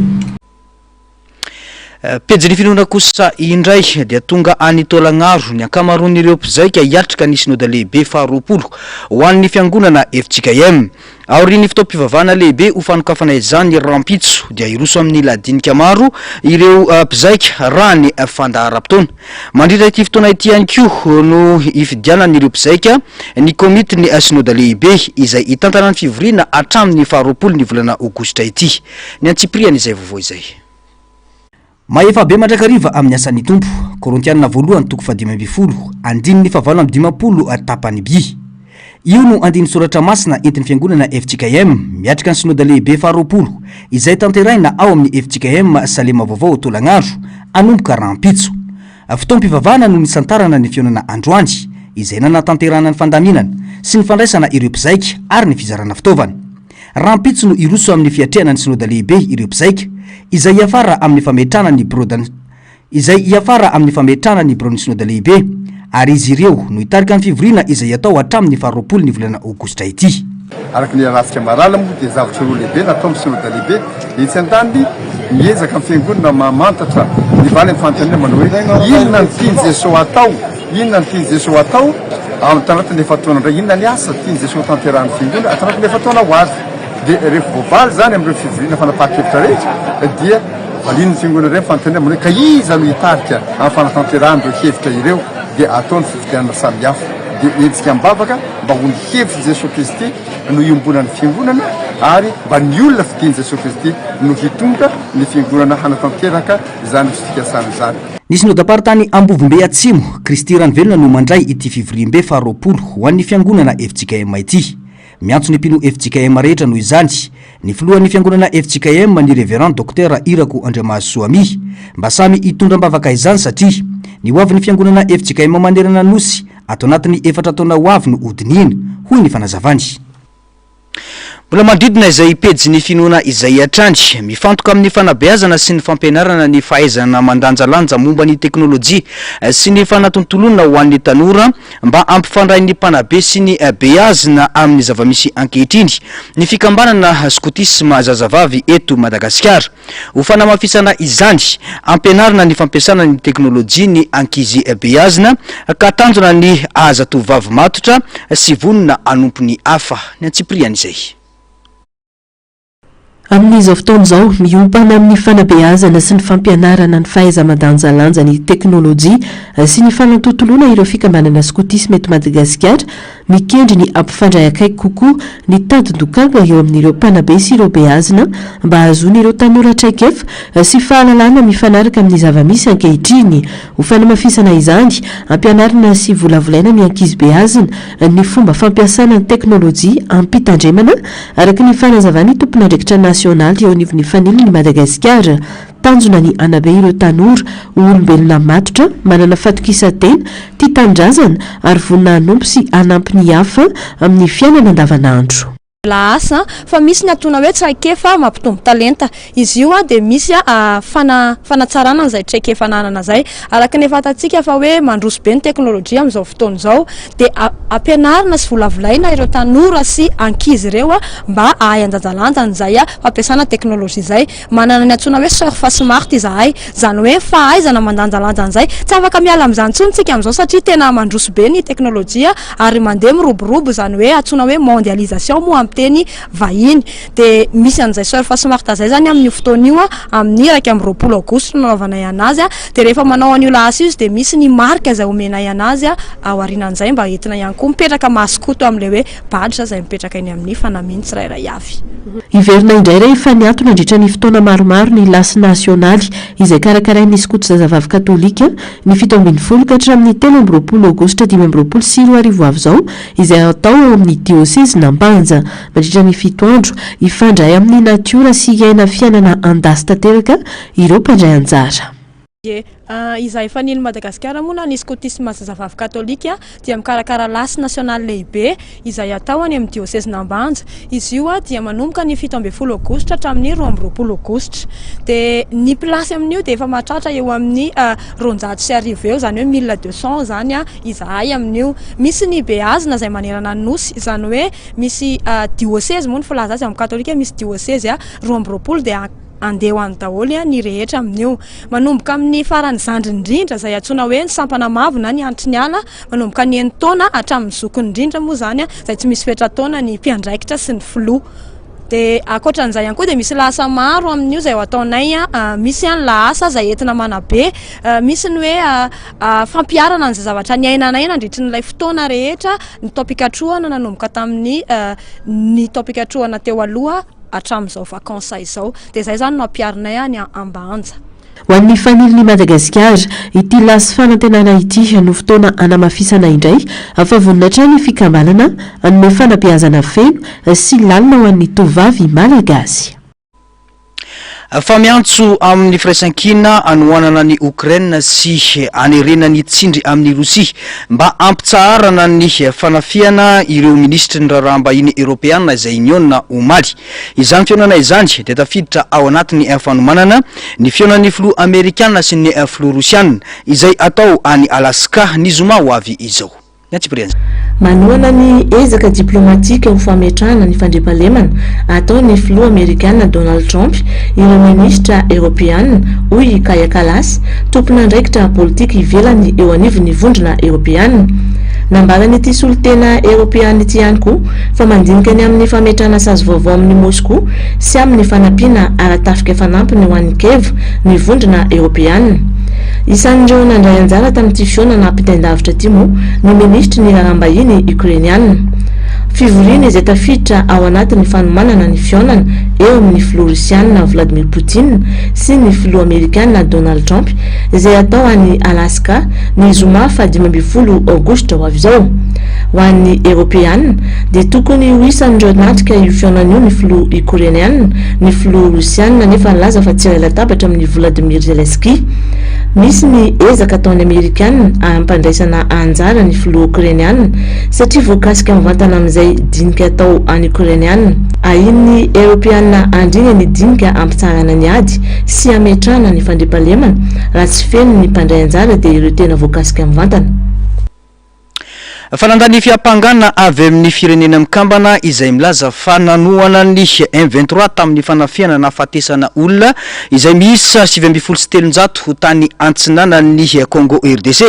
Speaker 2: Pejin'ny finoana kosa indray dia tonga any Taolagnaro ny ankamaroan'ireo mpizaika hiatrika ny Synoda lehibe faharoapolo ho an'ny fiangonana fjkm. Aorian'ny fotoam-pivavahana lehibe ho fanokafana izany rahampitso dia hiroso amin'ny lahadinika maro ireo mpizaika raha ny fandaharam-potoana. Mandritra ity fotoana ity ihany koa no hifidianan'ireo mpizaika ny komitin'ny Synoda lehibe izay hitantana ny fivoriana hatramin'ny faharoapolo ny volana aogositra ity. Ny antsipiriany izay vaovao izay.
Speaker 1: Mahefa be mandrakariva amin'ny asan'ny Tompo. Korintiana voalohany toko fahadimy ambin'ny folo, andininy fahavalo amby dimampolo tapany by. Io no andinin-tsoratra masina entin'ny Fiangonana fjkm miatrika ny Synoda Lehibe faharoapolo izay tanterahina ao amin'ny fjkm Salema Vaovao Tolagnaro hanomboka rahampitso. Fotoam-pivavahana no nisantarana ny fihaonana androany izay nanatanterahana ny fandaminana sy ny fandraisana ireo mpizaika ary ny fizarana fitaovana. Rahampitso no hiroso amin'ny fiatrehana ny Synoda Lehibe ireo mpizaika, izay hiafara amin'ny fametrahana ny Birao izay hiafara amin'ny fametrahana ny Biraon'ny Synoda Lehibe, ary izy ireo no hitarika ny fivoriana izay hatao hatramin'ny faharoapolo ny volana aogositra ity.
Speaker 17: Araka ny iarahantsika mahalala moa dia zavatra roa lehibe natao amin'ny Synoda lehibe. Etsy andaniny, miezaka ny Fiangonana mamantatra ny valy amin'ny fanontaniana manao hoe, inona no tian'i Jesoa hatao? Inona no tian'i Jesoa hatao ao anatin'ny efa-taona indray? Inona ny asa tian'i Jesoa hotanterahin'ny Fiangonana ato anatin'ny efa-taona ho avy? Dia rehefa voavaly izany amin'ireo fivoriana fanapahan-kevitra rehetra dia valian'ny Fiangonana indray ny fanontaniana manao hoe, ka iza no hitarika amin'ny fanatanterahana ireo hevitra ireo? Dia atao ny fifidianana samihafa. Dia hetsika am-bavaka mba ho ny hevitr'i Jesoa Kristy no iombonan'ny Fiangonana ary mba ny olona fidian'i Jesoa Kristy no hitondra ny Fiangonana hanatanteraka izany fikasana izany.
Speaker 1: Ny Synodam-paritany Ambovombe Atsimo, Kristy Ranovelona no mandray ity fivoriambe faharoapolo ho an'ny Fiangonana fjkm ity. Miantso ny mpino fjkm rehetra noho izany ny filohan'ny Fiangonana fjkm ny Révérend Docteur Irako Andriamahazosoa Ami mba samy hitondra am-bavaka izany satria ny hoavin'ny Fiangonana fjkm manerana ny Nosy Ato anatin'ny efatra taona ho avy no hodinihina, hoy ny fanazavany. Mbola manodidina izay pejin'ny finoana izay hatrany. Mifantoka amin'ny fanabeazana sy ny fampianarana ny fahaizana mandanjalanja momba ny teknolojia sy ny fanatontoloana ho an'ny tanora mba hampifandray ny mpanabe sy ny beazina amin'ny zava-misy ankehitriny ny fikambanana skotisma zazavavy eto Madagasikara. Ho fanamafisana izany, ampianarina ny fampiasana ny teknolojia ny ankizy beazina ka tanjona ny hahazatovovavy matotra sy vonona hanompo ny hafa. Ny antsipiriany izay.
Speaker 10: Amin'izao fotoana izao, miompana amin'ny fanabeazana sy ny fampianarana ny fahaiza-mandanjalanja ny teknolojia sy ny fanatontoloana ireo fikambanana skotisma eto Madagasikara Mikendry ny hampifandray akaiky kokoa ny tadin-dokanga eo amin'ireo mpanabe sy ireo beazina mba hahazoan'ireo tanora traikefa sy fahalalana mifanaraka amin'ny zava-misy ankehitriny. Ho fanamafisana izany, ampianarina sy volavolaina ny ankizy beazina ny fomba fampiasana ny teknolojia amim-pitandremana, araka ny fanazavan'ny tompon'andraikitra nasionaly eo anivon'ny Fanilon'i Madagasikara. Tanjona ny hanabe ireo tanora ho olombelona matotra, manana fatokisan-tena, tia tanindrazana ary vonona hanompo sy hanampy ny hafa amin'ny fiainana andavanandro.
Speaker 18: Lahasa fa misy ny antsoina hoe traikefa mampitombo talenta. Izy io dia misy fana fanatsarana an'izay traikefa ananana izay. Araka ny fantatsika fa hoe mandroso be ny teknolojia amin'izao fotoana izao dia ampianarina sy volavolaina ireo tanora sy ankizy ireo mba hahay handanjalanja an'izay fampiasana teknolojia izay. Manana ny antsoina hoe surf smart izahay, izany hoe fahaizana mandanjalanja an'izay. Tsy afaka miala amin'izany intsony isika amin'izao satria tena mandroso be ny teknolojia ary mandeha miroborobo, izany hoe antsoina hoe mondialisation moa amin'ny teny vahiny. Dia misy an'izay surf smart izay izany amin'io fotoana io, amin'ny 21 aogositra no nanaovanay an'azy. Dia rehefa manao an'io lahasa io izy dia misy ny marika izay omenay an'azy aorianan'izay mba entina ihany koa mipetraka maskoto amin'ilay hoe badge izay mipetraka eny amin'ny fanamiany tsirairay avy.
Speaker 10: Hiverina indray rehefa niato nandritra ny fotoana maromaro ny lasy nasionaly izay karakarain'ny skoto zazavavy katolika ny 17 ka hatramin'ny 23 aogositra 2025 ho avy izao izay hatao ao amin'ny diosezin'Ambanja. Mandritra ny fito andro, hifandray amin'ny natiora sy hiaina fiainana an-dasy tanteraka ireo mpandray anjara.
Speaker 18: Ie. Izahay Fanilo Madagasikara moa na ny Skotisma Zazavavy Katolika dia mikarakara lasy nasionaly lehibe izay atao any amin'ny diosezin'Ambanja. Izy io dia manomboka ny 17 aogositra hatramin'ny 22 aogositra. Dia ny mpilasy amin'io dia efa mahatratra eo amin'ny 1200 eo, izany hoe 1200 izany izahay amin'io. Misy ny beazina izay manerana ny Nosy, izany hoe misy diosezy moa ny filaza azy amin'ny katolika, misy diosezy 22 dia Andeha ho any daholo ny rehetra amin'io. Manomboka amin'ny farany zandriny indrindra izay antsoina hoe ny sampana mavo na ny hanitry ny ala, manomboka ny enin-taona hatramin'ny zokiny indrindra moa izany izay tsy misy fetra-taona ny mpiandraikitra sy ny filoha. Dia ankoatran'izay ihany koa dia misy lahasa maro amin'io izay ho ataonay, misy ny lahasa izay entina manabe, misy ny hoe fampiharana an'izay zavatra niainanay nandritry ny ilay fotoana rehetra, ny taom-pikatrohana nanomboka tamin'ny ny taom-pikatrohana teo aloha. hatramin'izao vacances izao. Dia izay izany no ampiharinay any Ambanja.
Speaker 10: Ho an'ny Fanilon'i Madagasikara, ity lasy fanantenana ity no fotoana hanamafisana indray fa vonona hatrany ny fikambanana hanome fanabeazana feno sy lalina ho an'ny tovovavy malagasy.
Speaker 2: Fa miantso amin'ny firaisankina hanohanana an'i Okraina sy hanerena ny tsindry amin'i Rosia mba hampitsaharana ny fanafihana ireo minisitry ny raharaham-bahiny Eoropeana izay nihaona omaly. Izany fihaonana izany dia tafiditra ao anatin'ny fanomanana ny fihaonan'ny filoha Amerikana sy ny filoha Rosiana izay hatao any Alaska ny zoma ho avy izao. Ny antsipiriany.
Speaker 16: Manohana ny ezaka diplaomatika ho fametrahana ny fandriampahalemana ataon'ny filoha amerikana Donald Trump ireo minisitra eoropeana, hoy i Kaja Kallas, tompon'andraikitra politika ivelany eo anivon'ny Vondrona Eoropeana. Nambaran'ity solontena eoropeana ity ihany koa fa mandinika ny amin'ny fametrahana sazy vaovao amin'i Moskoa sy amin'ny fanampiana ara-tafika fanampiny ho an'i Kiev ny Vondrona Eoropeana. Isan'ireo nandray anjara tamin'ity fihaonana ampitain-davitra ity moa ny minisitry ny raharaham-bahiny Ukrainiana. Fivoriana izay tafiditra ao anatin'ny fanomanana ny fihaonana eo amin'ny filoha Rosiana Vladimir Putin sy ny filoha Amerikana Donald Trump izay hatao any Alaska ny zoma faha 15 aogositra ho avy izao. Ho an'ny Eoropeana dia tokony ho isan'ireo natrika io fihaonana io ny filoha Ikoreaniana, ny filoha Rosiana nefa nilaza fa tsy iray latabatra amin'i Vladimir Zelensky. Misy ny ezaka ataon'ny Amerikana hampandraisana anjara ny filoha Okrainiana satria voakasika mivantana amin'izay dinika atao any Okrainiana. Ahian'ny Eoropeana handringa ny dinika hampitsaharana ny ady sy hametrahana ny fandriampahalemana raha tsy feno ny mpandray anjara dia ireo tena voakasika mivantana.
Speaker 2: Fa nandà ny fiampangana avy amin'ny Firenena Mikambana izay milaza fa nanohana ny M 23 tamin'ny fanafihana nahafatesana olona izay miisa 319 tany antsinanan'i Congo RDC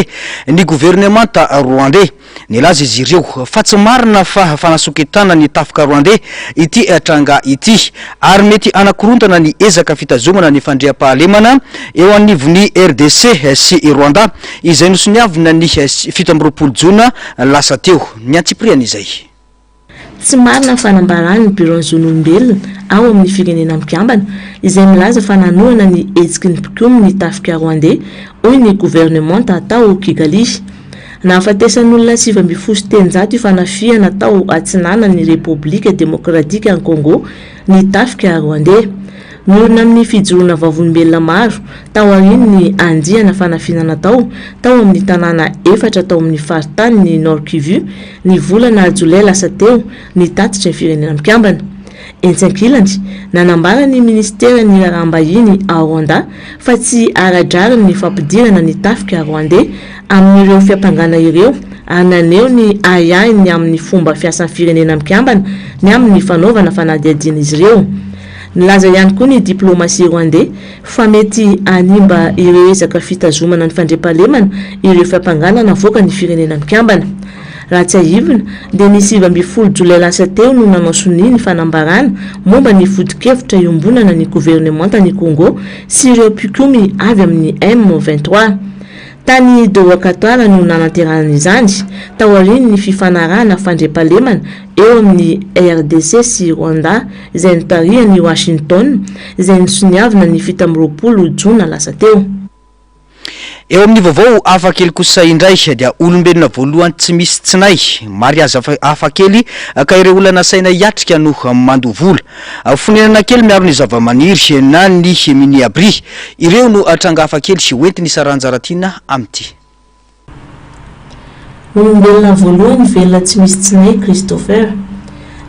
Speaker 2: ny governemanta Rwandais. Nilaza izy ireo fa tsy marina fa fanasoketana ny tafika Rwandais ity tranga ity ary mety hanakorontana ny ezaka fitazomana ny fandriampahalemana eo anivon'i RDC sy Rwanda izay nosoniavina ny 27 jona lasa teo. Ny antsipiriany izay.
Speaker 16: Tsy marina ny fanambaran'ny Biraon'ny Zon'olombelona ao amin'ny Firenena Mikambana izay milaza fa nanohana ny hetsiky ny mpikomy ny tafika Rwandais, hoy ny governemanta tao Kigali. Nahafatesan'olona 319 io fanafihana tao atsinanan'ny Repoblika Demokratikan'i Congo ny tafika Rwandais. Miorina amin'ny fijoroana vavolombelona maro taorian'ny andiana fanafihana natao tao amin'ny tanàna efatra tao amin'ny faritanin'i Nord Kivu ny volana jolay lasa teo ny tatitry ny Firenena Mikambana. Etsy ankilany, nanambara ny minisiteran'ny Raharaham-bahiny ao Rwanda fa tsy ara-drariny ny fampidirana ny tafika Rwandais amin'ireo fiampangana ireo ary naneho ny ahiahiny ny amin'ny fomba fiasan'ny Firenena Mikambana ny amin'ny fanaovana fanadihadiana izy ireo. Nilaza ihany koa ny diplaomasia Rwandais fa mety hanimba ireo ezaka fitazomana ny fandriampahalemana ireo fiampangana navoakan'ny Firenena Mikambana. Raha tsiahivina dia ny 19 jolay lasa teo no nanao sonia ny fanambarana momba ny foto-kevitra iombonana ny governemantan'i Congo sy ireo mpikomy avy amin'ny M 23. Tany Doha Qatar no nananterahana izany, taorian'ny fifanarahana fandriampahalemana eo amin'ny RDC sy Rwanda izay notarihan'i Washington, izay nosoniavina ny 27 jona lasa teo.
Speaker 2: Eo amin'ny vaovao hafa kely kosa indray dia olombelona voalohany tsy misy tsinay, mariazy hafa kely ka ireo olona nasaina hiatrika no mandoa vola. Fonenana kely miaro ny zavamaniry na ny mini abri. Ireo no tranga hafa kely hoentin'i Sarah Anjaratiana amin'ity.
Speaker 16: Olombelona voalohany velona tsy misy tsinay i Christopher.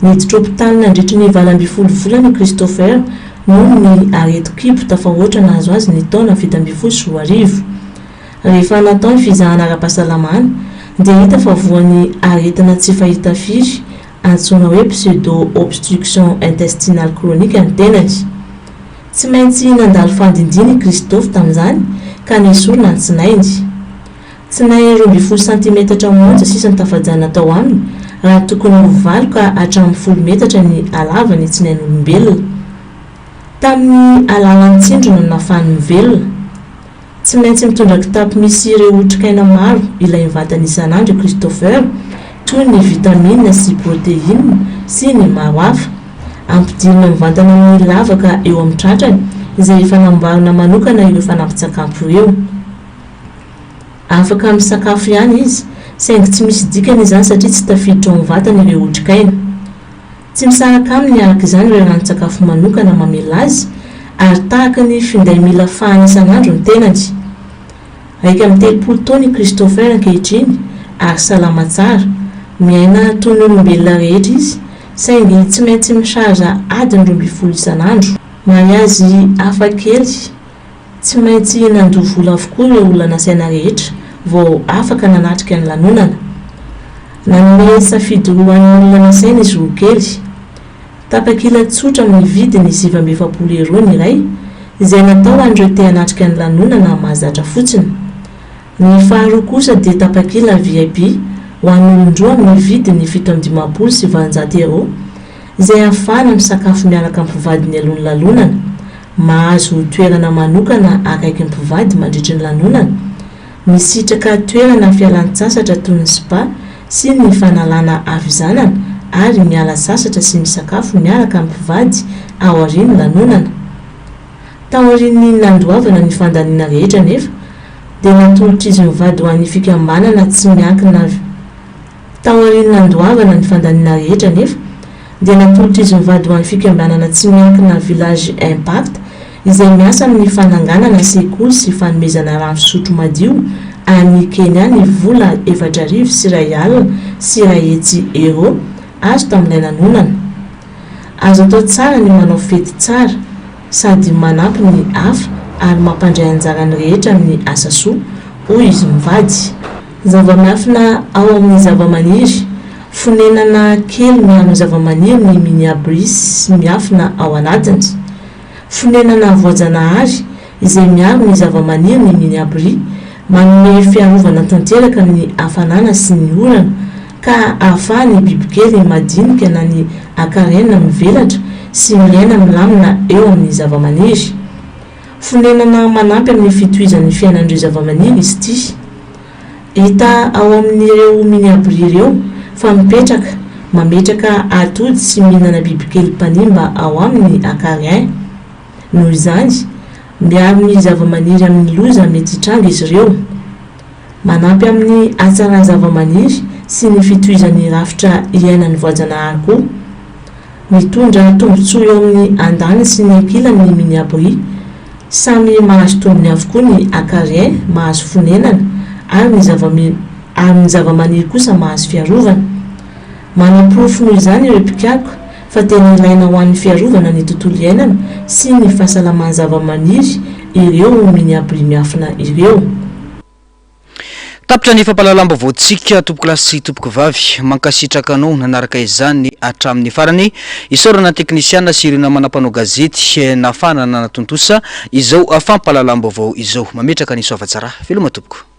Speaker 16: Niditra hopitaly nandritry ny 18 volana i Christopher noho ny aretin-kibo tafahoatra nahazo azy ny taona 2017. Rehefa natao ny fizahana ara-pahasalamana dia hita fa voan'ny aretina tsy fahita firy antsoina hoe pseudo-obstruction intestinale chronique ny tenany. Tsy maintsy nandalo fandindiana i Christophe tamin'izany ka nesorina ny tsinainy. Tsinay 12 santimetatra monja sisa no tafajanona tao aminy raha tokony ho valo ka hatramin'ny folo metatra ny halavan'ny tsinain'olombelona. Tamin'ny alalan'ny tsindrona no nahafahany mivelona. Tsy maintsy mitondra kitapo misy ireo otrikaina maro ilain'ny vatany isan'andro i Christopher, toy ny vitamina sy proteina sy ny maro hafa. Ampidirina mivantana amin'ny lavaka eo amin'ny tratrany izay efa namboarina manokana ireo fanampin-tsakafo ireo. Afaka misakafo ihany izy, saingy tsy misy dikany izany satria tsy tafiditra ao amin'ny vatany ireo otrikaina. Tsy misaraka aminy araka izany ireo ranon-tsakafo manokana mamelona azy ary tahaka ny finday mila fahana isan'andro ny tenany. 31 taona i Christopher ankehitriny ary salama tsara, miaina toy ny olombelona rehetra izy saingy tsy maintsy mi-charge adiny 12 isan'andro. Mariazy hafa kely Tsy maintsy nandoa vola avokoa ireo olona nasaina rehetra vao afaka nanatrika ny lanonana. Nanome safidy roa an'ny olona nasaina izy roa kely. Tapakila tsotra amin'ny vidiny 49 euros ny iray, izay natao ho an'ireo te hanatrika ny lanonana mahazatra fotsiny. Ny faharoa kosa dia tapakila VIP ho an'olon-droa amin'ny vidiny 857 euros, izay ahafahana misakafo miaraka amin'ny mpivady mialoha ny lalonana, mahazo toerana manokana akaiky ny mpivady mandritry ny lanonana, misitraka toerana fialan-tsasatra toy ny spa sy ny fanalana havizanana ary miala sasatra sy misakafo miaraka amin'ny mpivady aorian'ny lanonana. Taorian'ny nandoavana ny fandaniana rehetra anefa dia natolotr'izy mivady ho an'ny fikambanana tsy miankina Taorian'ny nandoavana ny fandaniana rehetra anefa dia natolotr'izy mivady ho an'ny fikambanana tsy miankina Village Impact izay miasa amin'ny fananganana sekoly sy fanomezana rano fisotro madio any Kenya ny vola 1 401 euros azo tamin'ilay lanonana. Azo atao tsara ny manao fety tsara sady manampy ny hafa ary mampandray anjara ny rehetra amin'ny asa soa, hoy izy mivady. Zava-miafina ao amin'ny zavamaniry, Fonenana kely miaro ny zavamaniry ny miniabris miafina ao anatiny. Fonenana voajanahary izay miaro ny zavamaniry ny miniabris, manome fiarovana tanteraka amin'ny hafanana sy ny orana, ka ahafahan'ny bibikely madinika na ny akarena mivelatra sy miaina milamina eo amin'ny zavamaniry. Fonenana manampy amin'ny fitohizan'ny fiainan'ireo zavamaniry izy ity. Hita ao amin'ireo mini-abri ireo fa mipetraka, mametraka atody sy mihinana bibikely mpanimba ao aminy ny acarien. Noho izany, miaro ny zavamaniry amin'ny loza mety hitranga izy ireo. Manampy amin'ny hatsaran'ny zavamaniry sy ny fitohizan'ny rafitra iainan'ny voajanahary koa. Mitondra tombontsoa eo amin'ny andaniny sy ny ankilany ny mini-abri. Samy mahazo tombony avokoa ny acarien mahazo fonenana ary ny zava-, ary ny zavamaniry kosa mahazo fiarovana. Manaporofo noho izany ireo mpikaroka fa tena ilaina ho an'ny fiarovana ny tontolo iainana sy ny fahasalaman'ny zavamaniry ireo mini-abri miafina ireo.
Speaker 2: Tapitra ny fampahalalam-baovaontsika tompokolahy sy tompokovavy. Mankasitraka anao nanaraka izany hatramin'ny farany. Isaorana ny teknisiana sy ireo namana mpanao gazety nahafahana nanatontosa izao fampahalalam-baovao izao. Mametraka ny soavatsara. Veloma tompoko.